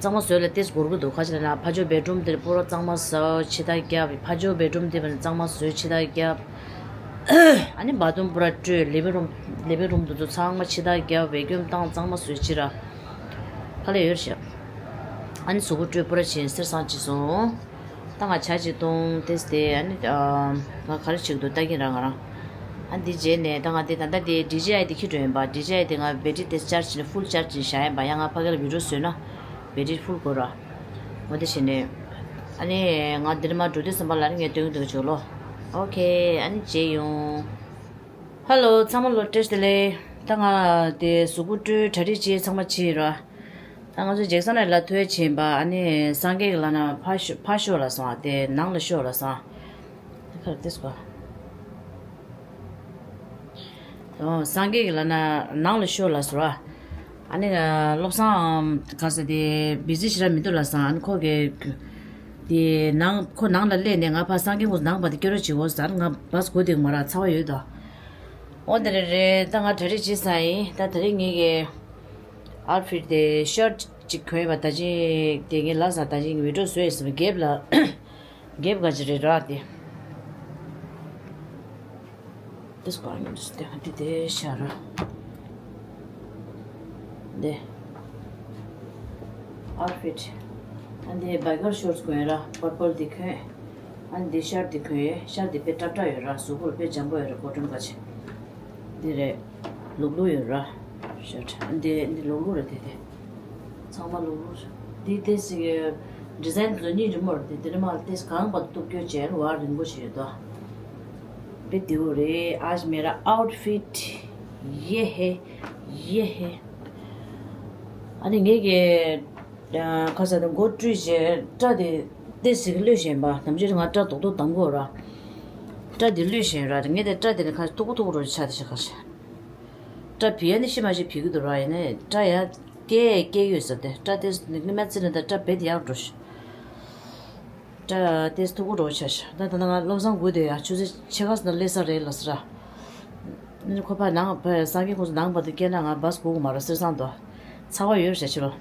གཙང་མ་བཟོས་ལ་ཏེས་འགོར་གི་འདུག་ག་ཅི་ལ་ན་ཕ་ཇོ་bedroom་དེར་པུ་ར་གཙང་མ་བཟོ་ཕྱི་ཐག་རྒྱབ། ཕ་ཇོ་bedroom་དེ་བ་ནི་གཙང་མ་བཟོས་ཕྱི་ཐག་རྒྱབ། ཨ་ནི་bathroom་པུ་ར་བཀྲུས། living room་living room་དེ་ཚོ་ཚང་མ་ཕྱི་ཐག་རྒྱབ། vacuum་བཏང་གཙང་མ་བཟོས་ཕྱི་ར། ཁ་ལས་ཡོད་ཤག་ཨ་ནི་གཟུགས་པོ་བཀྲུས་པུ་ར་བྱིན་སེར་སང་བྱས་སོང་། ད་ང་ཇ་ཅིག་བཏུང་ཏེས་ཏེ་ཨ་ནི་ཨ་ང་ག་རེ་བྱེད་ཀྱི་འདུག་ལྟ་གིན་ར་ང་རང་། ཨ་འདི་རྗེས་ནས་ད་ང་འདི་ད་ལྟ་འདི་ཌི་ཇེ་ཨའི་འདི་ཁྱེར་འགྲོ་ཡིན་པ། ཌི་ཇེ་ཨའི་འདི་ང་battery་དེ་charge་བྱས་ནས་full charge་བྱས་བཞག་ཡིན་པ། ཡང་ང་ཕ་གི་ལ་video་བཟོས་ན་battery་full་དགོས་ར། འོ་དེ་བྱས་ནས་ཨ་ནི་ང་འདིར་མ་འགྲོ་དུས་ཙམ་པ་ལ་ནི་ངས་སྟོན་གྱི་འདུག་ཆོག་ལོ། ཨོ་ཁེ་ཨ་ནི་རྗེས་ཡོང་། Hello་ཚང་མ་ལོ་བཀྲ་ཤིས་བདེ་ལེགས། ད་ང་དེ་གཟུགས་པོ་བཀྲུས་གྲ་སྒྲིག་བྱས་ཚང་མ་བྱས་ཡིན་ར། ད་ང་ཚོ་ཇེག་སན་ལ་ལ་ཐོས་ཕྱིན་པ། ཨ་ནི་སངས་རྒྱས་ཀྱི་ལ་ན་ཕ་ཤོ་ཕ་ཤོ་ལ་སོང་། ཨ་དེ་ནང་ལ་ཤོ་ལ་སོང་། ཨ་ཁར་ཏེ་སྐོ། ཨོ་སངས་རྒྱས་ཀྱི་ལ་ན་ནང་ལ་ཤོ་ལ་སོང་ར། ཨ་ནི་བློ་བཟང་ག་ས་དེ་བི་ཟི་ཞེ་དྲག་མི་འདུག་ལ་སོང་། ཨ་ནི་ཁོ་གི་དེ་ནང་ཁོ་ནང་ལ་སླེབས་ནས་ང་ཕ་སངས་རྒྱས་ངོས་ནང་པ་དེ་སྐྱོ་རོ་བྱེད་འོ་ཟེར། ང་བས་གོ་དེ་མ་ར་ཚ་བ་ཡོད་དོ། ཨོ་དེ་རེད་རེད། ད་ང་གྲ་སྒྲིག་བྱེད་ས་ཡིན། ད་དེ་རིང་ངེད་ཀྱི་outfit་དེ་ཤར་ཅིག་གོན་ཡོད་པ། ད་ཅིག་དེ་ངས་ལབ་ས་ད་ཅིག་video་བཟོས་ཡོད་ཟེར་བ་རྒྱབ་ལ་རྒྱབ་ག་ཅི་རེད་ར་དེ། This one is the དེ་དེ་ཤར་ར་དེ། outfit་ཨ་འདི་biker shorts་གོན་ཡོད་ར། purple་དེ་གོན། ཨ་འདི་ཤར་དེ་གོན་ཡོད། ཤར་དེ་དཔེ་སྲབ་སྲབ་ཡོད་ར། གཟུགས་པོ་ལ་དཔེ་འཇམ་པོ་ཡོད་ར། cotton་ག་ཅི། འདི་རེད། ལུག་ལུག་ཡོད་ར། ཤར་འདི་འདི་ལུག་ལུག་རེད་དེ་དེ། ཚང་མ་ལུག་ལུག་རེད། འདི་དེ་སི་ཌི་ཛའིན་དེ་ཚོ་གཉིས་རི་མོ་རེད་དེ། དེ་རི་མ་ལ་དེ་གང་བར་དུ་སྐྱོ་ཅན་བར་རིང་པོ་ཞིག་ཡོད་དོ། དཔེ་བདེ་བོ་རེད། आज मेरा outfit ये है, ये है། ཨ་ནི་ངེད་ཀྱི་ ཁ་ས་དེ་མགོ་བཀྲུས་བྱས་སྐྲ་དེ་ཏོག་ཙམ་གློད་བཞིན་པ། ནམ་རྒྱུན་ང་སྐྲ་རྡོག་རྡོག་བསྡམ་གྱི་ཡོད་ར། སྐྲ་དེ་གློད་བཞིན་ར། ངས་དེ་སྐྲ་དེ་ནི་ཁ་མཐུག་པོ་མཐུག་པོ་འདྲ་ཆགས་དེ་ཤི་ཁ་ཤ། སྐྲ་བུད་ཡ་ནི་ཤི་མ་ཤི་བུད་ཀྱི་འདུག་ར། ཡིན་ནའི་སྐྲ་ཡ་སྐྱེ་སྐྱེ་ཡོད་ཟེར་ཏེ། སྐྲ་དེ་ནི་སྔོན་མ་བརྩིས་ན་ད་སྐྲ་རྦད་དེ་ཡག་འགྲོ་ཤི། སྐྲ་ཏོག་ཙམ་མཐུག་པོ་འདྲ་ཆགས་ཤི། ད་ད་ང་བློ་བཟང་སྒུག་བསྡད་ཡ། ཆུ་ཚོད་ཕྱེད་ཀ་ཙམ་ནང་སླེབས་ས་རེད་ལབ་ཟེར་ར། ཁོ་ཕར་ནང་ཕར་སངས་རྒྱས་ཁོང་ཚོ་ནང་བར་དུ་སྐྱེལ་ན་ང་བཱས་སྒུག་གི་མ་རེད་ཟེར་བསམ་འདུག་ཚ་བ་ཡོད་ཟེར་ཕྱི་ལོ།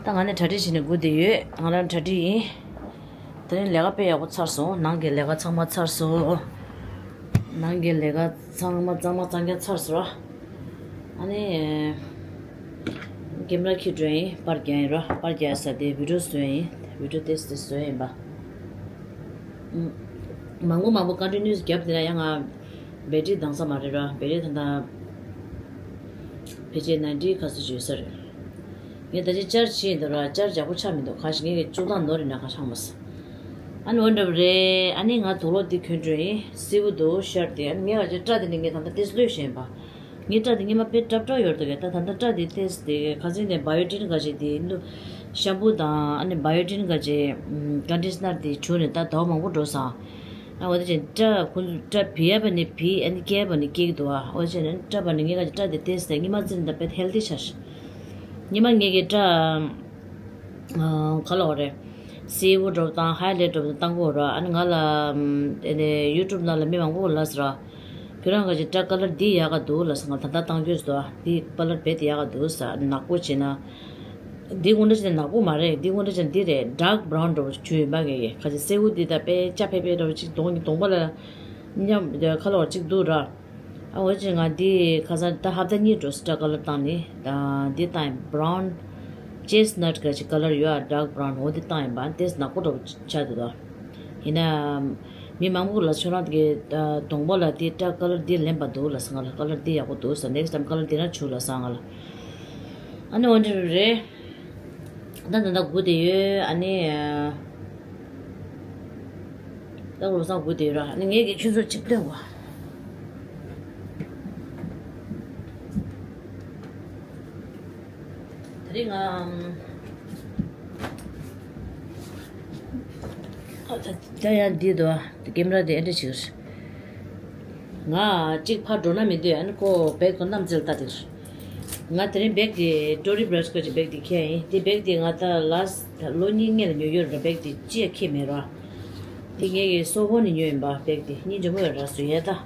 ད་ང་ནི་གྲ་སྒྲིག་བྱས་ནས་སྒུག་བསྡད་ཡོད། ང་རང་གྲ་སྒྲིག་ཡིན། དེ་རིང་ལས་ཀ་དཔེ་ཡག་པོ་ཚར་སོང་། ནང་གི་ལས་ཀ་ཚང་མ་ཚར་སོང་། ནང་གི་ལས་ཀ་ཚང་མ་གཙང་མ་གཙང་རྐྱང་ཚར་སོང་ར། ཨ་ནི། ཀེམ་ར་འཁྱེར་འགྲོ་ཡིན། པར་རྒྱག་ཡིན་ར། པར་རྒྱག་ས་དེ་བི་ཌིའོ་བཟོ་ཡིན། བི་ཌིའོ་ཏོག་ཙམ་བཟོ་ཡིན་པ། ཨུམ། མང་པོ་མང་པོ་ཀོན་ཊི་ནིའུ་སི་བརྒྱབ་བསྡད་ན་ཡང་ང་བེ་ཊི་རི་འདང་ས་མ་རེད་ར། བེ་ཊི་རི་ད་ལྟ་ཕལ་ཆེར་ནའིན་ཊི་ཁ་ཤས་ཡོད་ས་རེད། ངས་ད་ཅི་བཅར་བྱས་ཡིན་འདུག་ར། བཅར་ཡག་པོ་ཆགས་མི་འདུག་ག་ཞིག་ངས་ཀྱི་བཅུ་ཐང་ནོར་རེད་ན་ག་ཤང་མ་སོང་། ཨ་ནི་འོ་འདྲ་པོ་རེད། ཨ་ནི་ང་དུག་ལོག་འདི་གྱོན་འགྲོ་ཡིན། སེར་པོ་འདུག་ཤར་ཏེ། ཨ་ནི་ངས་ང་ཅག་སྐྲ་དེ་ནི་ངས་ད་ལྟ་ཏོག་ཙམ་གློད་བཞིན་པ། ངའི་སྐྲ་དེ་སྔོན་མ་དཔེ་སྲབ་སྲབ་ཡོད་འདུག་གས། ད་ད་ལྟ་སྐྲ་དེ་ཏོག་ཙམ་དེ་ཁ་སང་ནས་བ་ཡོ་ཊིན་ག་ཅིག་དེ་ལུ་ཤམ་པུ་དང་ཨ་ནི་བ་ཡོ་ཊིན་ག་ཅིག་ཀོན་ཌི་ཤི་ནར་དེ་བྱུགས་ནས་ད་ཟླ་བ་མང་པོ་འགྲོ་སོང་། ཨ་འོ་དེ་བྱས་སྐྲ་ཁོ་སྐྲ་བུད་ཡ་བ་ནི་བུད། ཨ་ནི་སྐྱེ་བ་ནི་སྐྱེ་གི་འདུག་ཨ་འོ་བྱས་ནས་སྐྲ་བ་ནི་ངའི་ག་ཅིག་སྐྲ་དེ་ཏོག་ཙམ་དེ་སྔོན་མ་བརྩིས་ན་ད་དཔེ་ཧེལ་ཐི་ཆགས་ཤག་སྔོན་མ་ངའི་གི་སྐྲ་ག་ལ་འོ་རེད། སེར་པོ་འགྲོ་དང་ཧའི་ལེཊ་འགྲོ་དང་བཏང་གི་ཡོད་ར། ཨ་ནི་ང་ལ་ཨ་ནི་ཡུ་ཊུབ་ནང་ལ་མི་མང་པོ་ལབ་སོང་ར། ཁྱོད་རང་ག་ཅིག་སྐྲ་ཀ་ལར་འདི་ཡག་ག་འདུག་ལབ་སོང་། ང་ད་ལྟ་བཏང་རྒྱུ་ཟེར་དུས་འདི་ཀ་ལར་རྦད་དེ་ཡག་ག་འདུག་ཟེར། ནག་པོ་བྱས་ན། འདི་དངོས་འབྲེལ་བྱས་ན་ནག་པོ་མ་རེད། འདི་དངོས་འབྲེལ་བྱས་ན་འདི་རེད། ཌརཀ་བྷ་རའུན་འདྲ་པོ་བྱུང་ཡོད་པ་ངེས་ཀྱི། ཁ་ཅིག་སེར་པོ་འདི་ད་དཔེ་སྐྱ་ཕེ་ཕེ་འདྲ་པོ་ཅིག་གདོང་གི་གདོང་པ་ལ་མཉམ་ཁ་ལོ་བ་ཅིག་འདུག་ར། ཨ་འོ་ཅིག་ང་འདི་ཁ་སང་ད་ཧབ་ཏ་གཉིས་འགྲོ་སོང་སྐྲ་ཀ་ལར་བཏང་ནི། ད་འདི་བཏང་ཡིན། བྷ་རའུན་ཅེ་སི་ནཊ་ག་ཅིག་ཀ་ལར་ཡོད་ཨ། ཌརཀ་བྷ་རའུན། འོ་འདི་བཏང་ཡིན་པ། ཏོག་ཙམ་ནག་པོ་འདྲ་པོ་ཆགས་འདུག་ད། ཡིན་ན། མི་མང་པོ་ལ་ཁྱོད་རང་གི་གདོང་པ་ལ་དེ་སྐྲ་ཀ་ལར་འདི་ལེན་པ་འདུག་ལབ་སོང་ང་ལ། ཀ་ལར་འདི་ཡག་པོ་འདུག་ཟེར། ནེག་སི་ཊའིམ་ཀ་ལར་འདི་ན་བྱུགས་ལབ་སོང་ང་ལ། ཨ་ནི་འོ་འདྲ་རེད། ད་ད་ལྟ་སྒུག་བསྡད་ཡོད། ཨ་ནི། ད་བློ་བཟང་སྒུག་བསྡད་ཡོད་ར། ཨ་ནི་ངས་ཀྱི་ཁྱོད་ཚོར་ཅིག་སྟོན་དགོས། དེ་རིང་ང་ཨ་ད་ད་ཡང་འདི་འདུག་ཀེམ་ར་དེ་ཨེ་འདྲ་ཞིག་རེད། ང་གཅིག་ཕར་འགྲོ་ན་མི་འདོད། ཨ་ནི་ཁོ་བེག་དང་མཉམ་བཙལ་ལྟ་དེ་རེད། ང་དེ་རིང་བེག་དེ་ཊོ་ནི་བྷ་ར་ཤི་ག་ཅིག་བེག་དེ་འཁྱེར་ཡིན། དེ་བེག་དེ་ང་ད་ལ་ལོ་གཉིས་སྔོན་ལ་ཉོས་ཡོད་རེད། བེག་དེ་ཅི་ཡང་འཁྱེར་མེད་ར། དེ་ངས་ཀྱི་སོ་ཧོ་ནས་ཉོས་ཡིན་པ། བེག་དེ་སྙིང་རྗེ་མོ་ཡོད་ར། བཟོ་ཡས་ད།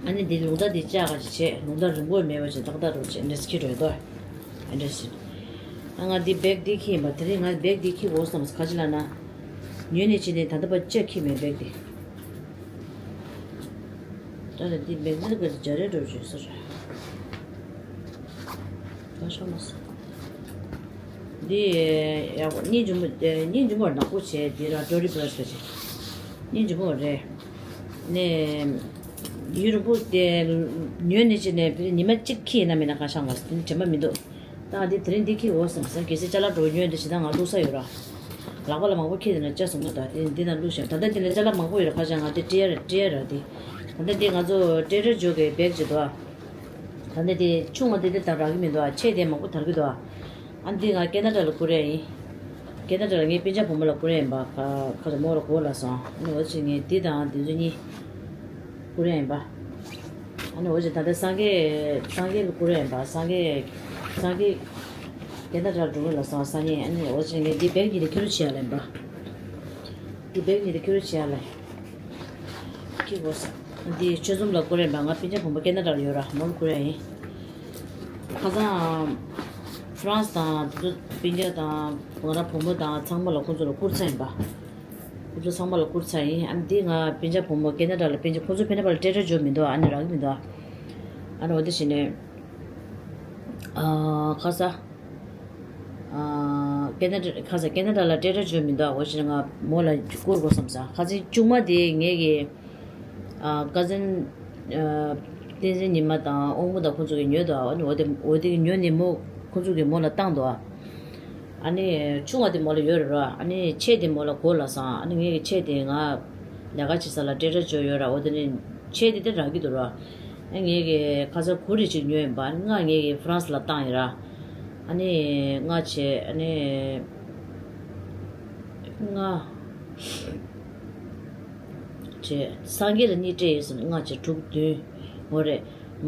ཨ་ནི་འདི་རླུང་རྟ་འདི་ལྕགས་ཀ་ཅིག་བྱས། རླུང་རྟ་རིང་པོ་མེད་པ་ཅིག་ཏག་ཏག་འགྲོ་བྱས། འདྲེས་ཁྱི་རོས་དོ། འདྲེས་ཞིག་ཨ་ང་འདི་བེག་འདི་ཁྱི་ཡིན་པ། དེ་རིང་ང་བེག་འདི་ཁྱི་འོ་བསམ། ག་ཅི་ལ་ན། ཉོས་ནས་ཕྱིན་ནས་ད་ལྟ་བར་ཅག་ཁྱི་མེད་བེག་འདི། ད་ལྟ་འདི་བེག་འདི་ག་ཅི་རྒྱ་རེ་འགྲོ་བྱས་སོ་ར། ད་ཤོ་མ་སོ། འདི་ཡག་པོ་སྙིང་རྗེ་མོ། སྙིང་རྗེ་མོ་ནག་པོ་བྱས། འདི་ར་ཊོ་ནི་བྷ་ར་ཤི་ག་ཅིག་སྙིང་རྗེ་མོ་རེད། ནས། ཡུན་རིང་པོ་དེ་ཉོས་ནས་ཕྱིན་ནས་ཉི་མ་གཅིག་ཁྱི་ཡིན་ན་མིན་ན་གང་ཤང་བ་དེ་ནི་དྲན་པ་མི་འདུག་ད་ང་དེ་དེ་རིང་འདི་ཁྱི་འོ་བསམ་ས། གལ་སྲིད་ཅ་ལག་འགྲོ་ཉོས་འདི་ཞེ་ད་ང་བླུགས་ས་ཡོད་ར། ལག་པ་ལ་མང་པོ་ཁྱི་དེ་ན་ཅག་སོང་ན་ད་དེ་འདི་ན་བླུགས་ཤག་ད་ལྟ་འདི་ལ་ཅ་ལག་མང་པོ་ཡོད་ར། ཁ་ཤས་ང་དེ་སྤྲད་ཡ་ར་སྤྲད་ཡ་ར་དེ། ད་ལྟ་འདི་ང་ཚོ་ཊེ་ཌར་ཇོ་གི་བེག་ཅིག་འདུག་ད་ལྟ་དེ་ཆུང་བ་དེ་དེ་དང་རག་གི་མི་འདུག་ཆེ་དེ་མང་པོ་དར་གི་འདུག་ཨ་འདི་ང་ཁེ་ན་ཌ་ལ་བསྐུར་ཡ་ཡིན། ཁེ་ན་ཌ་ལ་ངའི་སྤུན་ཀྱག་བུ་མོ་ལ་བསྐུར་ཡ་ཡིན་པ། ཁ་ཁ་ལ་མོ་ལ་གོ་ལ་སོང་། ཨ་ནི་འོ་ཅི་ངས་འདི་དང་འདི་ཚོ་གཉིས་བསྐུར་ཡ་ཡིན་པ། ཨ་ནི་འོ་ཅི་ད་ལྟ་སངས་རྒྱས་སངས་རྒྱས་ལ་བསྐུར་ཡ་ཡིན་པ། སངས་རྒྱས་སངས་རྒྱས་ཁེ་ན་ཌ་ལ་འགྲོ་གི་ལ་སོང་སང་ཉིན། ཨ་ནི་འོ་ཅི་ངས་འདི་བེག་གཉིས་དེ་ཁྱེར་རོགས་བྱེད་ཡ་ལ་ཡིན་པ། འདི་བེག་གཉིས་དེ་ཁྱེར་རོགས་བྱེད་ཡ་ལ་ཡིན། ཁྱི་གོ་ས། འདི་ཆོས་འཛོམས་ལ་བསྐུར་ཡིན་པ། ང་སྤུན་ཀྱག་བུ་མོ་ཁེ་ན་ཌ་ལ་ཡོད་ར། མོ་ལ་བསྐུར་ཡ་ཡིན། ཁ་སང་ཧྥ་རན་སི་དང་དེ་ཚོ་སྤུན་ཀྱག་དང་ང་རང་བུ་མོ་དང་ཚང་མ་ལ་ཁོང་ཚོ་ལ་བསྐུར་ཚར་ཡིན་པ། ཁོང་ཚོ་ཚང་མ་ལ་བསྐུར་ཚར་ཡིན། ཨ་ནི་འདི་ང་སྤུན་ཀྱག་བུ་མོ་ཁེ་ན་ཌ་ལ་སྤུན་ཀྱག་ཁོང་ཚོ་ཕེབས་ན་པ་ལ་ཊེ་ཌར་ཇོ་མི་འདུག་ཨ་ནི་རག་གི་མི་འདུག་ཨ་ནི་འོ་དེ་བྱས་ནས་ཨ་ཁ་ས། ཨ་ཁེ་ན་ཌ་ཁ་ས་ཁེ་ན་ཌ་ལ་ཊེ་ཌར་ཇོ་མི་འདུག་འོ་བྱས་ནས་ང་མོ་ལ་བསྐུར་དགོས་བསམ་ས། ཁ་སང་ཆུང་མ་དེ་ངེད་ཀྱི་ཨ་ཀ་ཛིན་ཨ་བསྟན་འཛིན་ཉི་མ་དང་དབང་མོ་དང་ཁོང་ཚོ་གིས་ཉོས་འདུག་ཨ་ནི་འོ་དེ་འོ་དེ་གིས་ཉོས་ནས་མོ་ཁོང་ཚོ་གིས་མོ་ལ་བཏང་འདུག་ཨ་ནི་ཆུང་བ་དེ་མོ་ལ་ཡོད་རེད་ར། ཨ་ནི་ཆེ་དེ་མོ་ལ་གོ་ལ་སང་། ཨ་ནི་ངེད་ཀྱི་ཆེ་དེ་ང་ལས་ཀ་བྱེད་ས་ལ་ཊེ་ཌར་ཇོ་ཡོད་ར། འོ་དེ་ནི་ཆེ་དེ་དེ་རག་གི་འདུག་ར། ཨ་ངེད་ཀྱི་ཁ་ས་གུ་རེ་ཅིག་ཉོས་ཡིན་པ། ཨ་ནི་ང་ངེད་ཀྱི་ཧྥ་རན་སི་ལ་བཏང་ཡིན་ར། ཨ་ནི་ལྔ་བྱས། ཨ་ནི་ལྔ་བྱས། སངས་རྒྱས་ལ་གཉིས་སྤྲད་ཡོད་ཟེར་ན་ལྔ་བྱས་དྲུག་བདུན། འོ་རེད།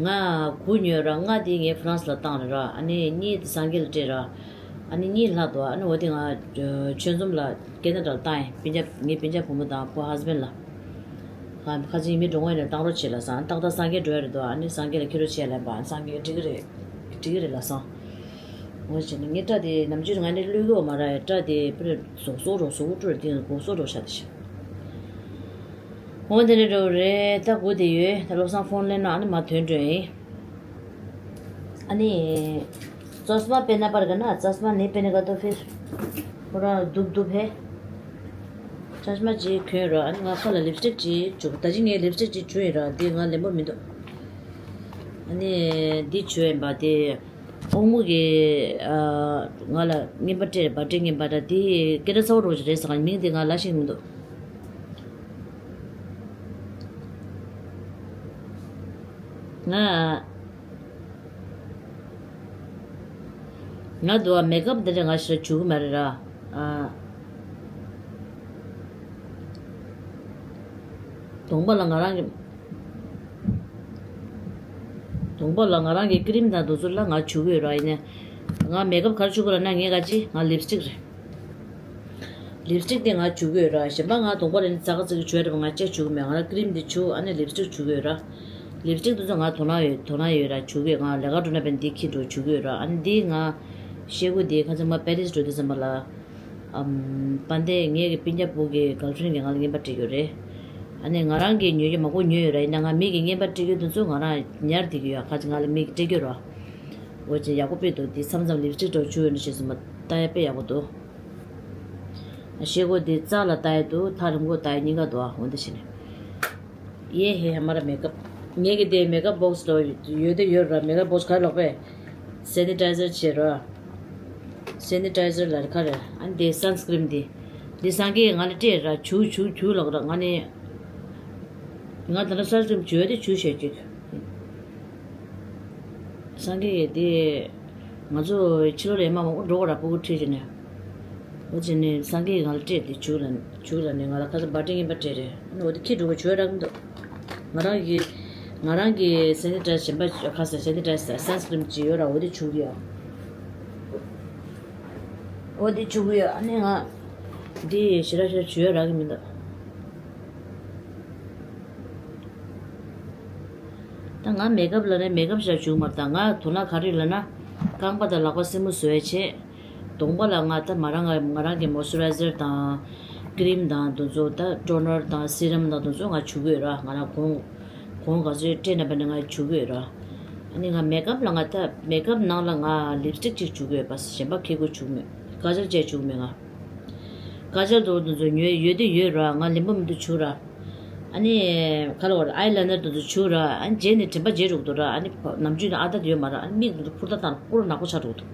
ང་དགུ་ཉོས་ར། ལྔ་དེ་ངས་ཧྥ་རན་སི་ལ་བཏང་རེད་ར། ཨ་ནི་གཉིས་དེ་སངས་རྒྱས་ལ་སྤྲད་ར། ཨ་ནི་གཉིས་ལྷག་འདུག་ཨ་ནི་འོ་དེ་ང་ཆོས་འཛོམས་ལ་ཁེ་ན་ཌ་ལ་བཏང་ཡིན། སྤུན་ཀྱག་ངའི་སྤུན་ཀྱག་བུ་མོ་དང་ཁོ་ཧས་བྷེན་ལ། ཁ་ཁ་ཅིག་མི་འགྲོ་ངོས་ནས་བཏང་རོགས་བྱེད་ལབ་སོང་། ཏག་ཏག་སངས་རྒྱས་འགྲོ་ཡ་རེད་འདུག་ཨ་ནི་སངས་རྒྱས་ལ་ཁྱེར་རོགས་བྱེད་ལབ་པ། སངས་རྒྱས་འགྲིག་གི་རེད། འགྲིག་གི་རེད་ལབ་སོང་། འོ་བྱས་ནས་ངའི་སྐྲ་དེ་ནམ་རྒྱུན་ང་ནི་བླུག་གི་ཡོད་མ་རེད། སྐྲ་དེ་པུ་རེ་ཟོག་ཟོག་རོ་ཟོག་སྤྲུ་རེ་དེ་གོག་ཟོག་རོ་ཤ་དེ་ཤ། འོ་དེ་འདྲ་འགྲོ་གི་རེད། ད་སྒུག་བསྡད་ཡོད། ད་བློ་བཟང་ཕོན་ལེན་ན་ཨ་ནི་མ་ཐོན་འགྲོ་ཡིན། ཨ་ནི། चश्मा पहनना पड़ेगा ना, चश्मा नहीं पहनेगा तो फिर पूरा धुप धुप है। चश्मा ཅིག་གྱོན་རོགས། ཨ་ནི་ང་ཁ་ལ་ལིབ་སི་ཊིག་ཅིག་བྱུག་ད་ཅི་ངས་ལིབ་སི་ཊིག་ཅིག་བྱུག་ཡིན་ར། འདི་ང་ལེན་པོ་མི་འདུག་ཨ་ནི་འདི་བྱུག་ཡིན་པ་དེ། ཨོ་མོ་གི་ང་ལ་རྔན་པ་སྤྲད་རེད་པ། སྤྲད་རྔན་པ་འདྲ་དེ་སྐད་གྲགས་ཚ་བོ་རོགས་ཅིག་རེད་ཟེར་ག་མིང་དེ་ང་ལ་ཤེས་ཀྱི་མི་འདུག་ང་ང་འདུག་ཨ། མེག་ཨབ་འདི་འདྲ་ང་ཞེ་དྲག་བྱུག་གི་མ་རེད་ར། ཨ། གདོང་པ་ལ་ང་རང་གི་གདོང་པ་ལ་ང་རང་གི་ཀི་རིམ་དང་དེ་ཚོ་ལ་ང་བྱུག་གི་ཡོད་ར། ཡིན་ནའི་ང་མེག་ཨབ་ག་རེ་བྱུག་གི་ར་ན། ངས་ག་ཅི་ང་ལིབ་སི་ཊིག་རེད། ལིབ་སི་ཊིག་དེ་ང་བྱུག་གི་ཡོད་ར། གཞན་པ་ང་གདོང་པ་ལ་ནི་ཙག་ཙིག་བྱུག་ཡ་རེད་པ། ང་ཅིག་བྱུག་གི་མེད། ང་རང་ཀི་རིམ་དེ་བྱུག་ཨ་ནི་ལིབ་སི་ཊིག་བྱུག་གི་ཡོད་ར། ལིབ་སི་ཊིག་དེ་ཚོ་ང་དོ་སྣང་ཡོད། དོ་སྣང་ཡོད་ར། བྱུག་གི་ཡོད། ང་ལས་ཀ་འགྲོ་ན་བས་འདི་འཁྱེར་འགྲོ་བྱུག་གི་ཡོད་ར། ཨ་ནི་འདི་ང་ཤེལ་སྒོ་འདི་ཁ་སང་མ་པེ་རིས་འགྲོ་དུས་ཙམ་པ་ལ། ཨམ། དཔལ་ལྡན་ངའི་གི་སྤུན་ཀྱག་བུ་གི་གརལ་ཕྲེན་གྱིས་ང་ལ་རྔན་པ་སྤྲད་ཡོད་རེད། ཨ་ནི་ང་རང་གིས་ཉོ་རྒྱུ་མང་པོ་ཉོས་ཡོད་ར། ཡིན་ན་ང་མི་གིས་རྔན་པ་སྤྲད་རྒྱུ་དེ་ཚོ་ང་རང་ཉར་བསྡད་ཀྱི་ཡོད། ཁ་ཅིག་ང་ལ་མི་གིས་སྤྲད་ཀྱི་ཡོད་ར། འོ་ཅེ་ཡག་པོ་དཔེ་འདུག་འདི་མཚམས་མཚམས་ལིབ་སི་ཊིག་འདྲ་བོ་བྱུག་ཡོད་ན་ཞེས་གསུངས་པ་ལྟ་ཡ་དཔེ་ཡག་པོ་འདུག་ཤེལ་སྒོ་འདི་རྩ་ལ་ལྟ་ཡ་འདུག་ཐག་རིང་པོ་ལྟ་ཡ་གཉིས་ཀ་འདུག་ཨ། འོ་འདི་བྱས་ནས། ये है हमारा मेकअप। ངའི་གི་དེ་མེག་ཨབ་བོག་སི་དོ་ཡོད་དེ་ཡོད་ར། མེག་ཨབ་བོག་སི་ག་ལོག་པས། སེ་ནི་ཊའི་ཛར་བྱེད་ར། སེ་ནི་ཊའི་ཛར་ལ་ཁ་རེ། ཨ་ནི་དེ་སན་སི་ཀི་རིམ་དེ། འདི་སངས་རྒྱས་ང་ལ་སྤྲད་ར། བྱུག་བྱུག་བྱུག་ལོག་ར། ང་ནི། ང་ད་ལྟ་སན་སི་ཀི་རིམ་བྱུག་ཡོད་དེ་བྱུག་བྱས་ཅིག་སངས་རྒྱས་དེ། ང་ཚོ་ཕྱི་ལོགས་ལ་ཡ་མ་མང་པོ་འགྲོ་གི་ར། སྤུ་གུ་ཁྲིད་བྱས་ནས། འོ་བྱས་ནས་སངས་རྒྱས་ང་ལ་སྤྲད་དེ་བྱུག་ལ་བྱུག་ལ་ནས་ང་ལ་ཁ་སང་བར་ཐི་རྔན་པ་སྤྲད་རེད། འོ་དེ་ཁྱི་འགྲོ་གི་བྱུག་རག་གི་འདུག་ང་རང་གི་ང་རང་གི་སེ་ནི་ཊའི་ཛར་གཞན་པ་ཁ་སང་སེ་ནི་ཊའི་ཛར་སན་སི་ཀི་རིམ་ཅིག་ཡོད་ར། འོ་དེ་བྱུག་གི་ཡོད། འོ་དེ་བྱུག་གི་ཡོད། ཨ་ནི་ང་འདི་ཞེ་དྲག་ཞེ་དྲག་བྱུག་ཡ་རག་གི་མི་འདུག་ད་ང་མེག་ཨབ་ལ་ནི་མེག་ཨབ་ཞེ་དྲག་བྱུག་མ་རེད། ད་ང་དོ་སྣང་ག་རེ་ལབ་ན། རྐང་པ་དང་ལག་པ་སེན་མོ་བཟོ་ཡ་བྱེད། གདོང་པ་ལ་ང་ད་མ་རང་ང་ང་རང་གི་མོ་སི་ཅུ་རའི་ཛར་དང་། ཀི་རིམ་དང་དེ་ཚོ། ད་ཊོ་ནར་དང་སི་རམ་དང་དེ་ཚོ་ང་བྱུག་གི་ཡོད་ར། ང་རང་གོང་གོང་ག་ཚོད་སྤྲད་ན་བ་ནི་ང་བྱུག་གི་ཡོད་ར། ཨ་ནི་ང་མེག་ཨབ་ལ་ང་ད་མེག་ཨབ་ནང་ལ་ང་ལིབ་སི་ཊིག་ཅིག་བྱུག་གི་ཡོད་པ། གཞན་པ་ཁེ་གོ་བྱུག་མེད། ཀ་ཇལ་བཅས་བྱུག་མེད་ང་། ཀ་ཇལ་དེ་ཚོ་དེ་ཚོ་ཉོས་ཡོད་དེ་ཡོད་ར། ང་ལེན་པོ་མི་འདུག་བྱུག་ར། ཨ་ནི་ག་ལ་བར་ཨའི་ལའི་ནར་དེ་ཚོ་བྱུག་ར། ཨ་ནི་རྗེས་ནས་དྲན་པ་བརྗེད་འགྲོ་གི་འདུག་ར། ཨ་ནི་ནམ་རྒྱུན་ནས་ཨ་ད་དེ་ཡོད་མ་ར། ཨ་ནི་མིག་དེ་ཚོ་ཕུར་ད་བཏང་སྤུ་ར་ནག་པོ་ཆགས་འགྲོ་གི་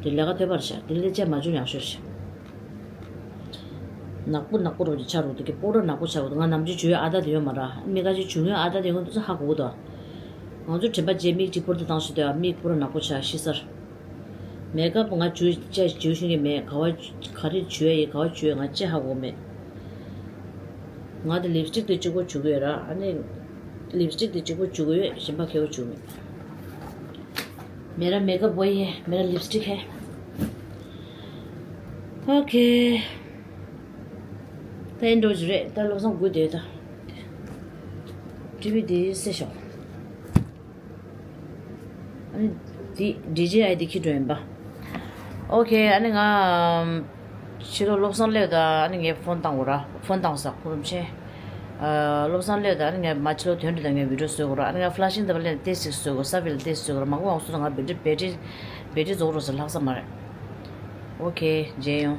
འདུག་དེ་ལས་ཀ་ཐོལ་པ་རེད་ཤག་དེ་ལས་ཅི་མ་བྱུང་ཡག་ཤོས་ཤག་ནག་པོ་ནག་པོ་རོ་ཅིག་ཆགས་འགྲོ་གི་འདུག་སྤུ་ར་ནག་པོ་ཆགས་འགྲོ་གི་འདུག་ང་ནམ་རྒྱུན་བྱུག་ཡ་ཨ་ད་དེ་ཡོད་མ་ར། ཨ་ནི་མི་ཁ་ཅིག་བྱུག་ཡ་ཨ་ད་དེ་ཡོང་གི་འདུག་ཟེར་ཧ་གོ་གི་འདུག་ང་ཚོ་དྲན་པ་བརྗེད། མིག་ཅིག་ཕུར་ད་བཏང་ཤི་དུས་མིག་ཕུར་ནག་པོ་ཆགས་ཤི་ས་རེད། མེག་ཨབ་ང་བྱུག་ཅེས་བྱུག་ཤེས་ཀྱི་མེད། ག་བ་ག་རེ་བྱུག་ཡ་ཡིན། ག་བ་བྱུག་ཡ་ང་ཅི་ཧ་གོ་མེད། ང་དེ་ལིབ་སི་ཊིག་དེ་གཅིག་པོ་བྱུག་གི་ཡོད་ར། ཨ་ནི་ལིབ་སི་ཊིག་དེ་གཅིག་པོ་བྱུག་གི་ཡོད། གཞན་པ་ཁེ་པོ་བྱུག་མེད། मेरा मेकअप वही है, मेरा लिपस्टिक है। ओके। ད་ཨེ་འགྲོ་རྒྱུ་རེད། ད་བློ་བཟང་སྒུག་བསྡད་ད། ཊི་ཝི་དེ་སེ་ཤོག་ཨ་ནི་དེ་ཌི་ཇེ་ཨའི་དེ་ཁྱི་འགྲོ་ཡིན་པ། ཨོ་ཁེ། ཨ་ནི་ང་ཕྱི་ལོགས་བློ་བཟང་སླེབས་ད། ཨ་ནི་ངས་ཕོན་བཏང་དགོས་ར། ཕོན་བཏང་ས་ཁོ་རུམ་ཆེ། ཨ། བློ་བཟང་སླེབས་ད། ཨ་ནི་ངས་མ་ཕྱི་ལོགས་ཐོན་དུས་ད་ངས་བི་ཌི་ཡོ་བཟོ་དགོས་ར། ཨ་ནི་ང་ཕ་ལ་ཤིང་འདི་པ་ལེན་ཏེ་ཞིག་བཟོ་དགོས། ས་བིལ་ཏེ་ཞིག་བཟོ་དགོས་ར། མ་གོ་ཨང་སུ་ད་ང་བེ་ཊི་རི་བེ་ཊི་རི་བེ་ཊི་རི་རྫོགས་འགྲོ་ཟེར་ལྷག་ས་མ་རེད། ཨོ་ཁེ། མཇལ་ཡོང་།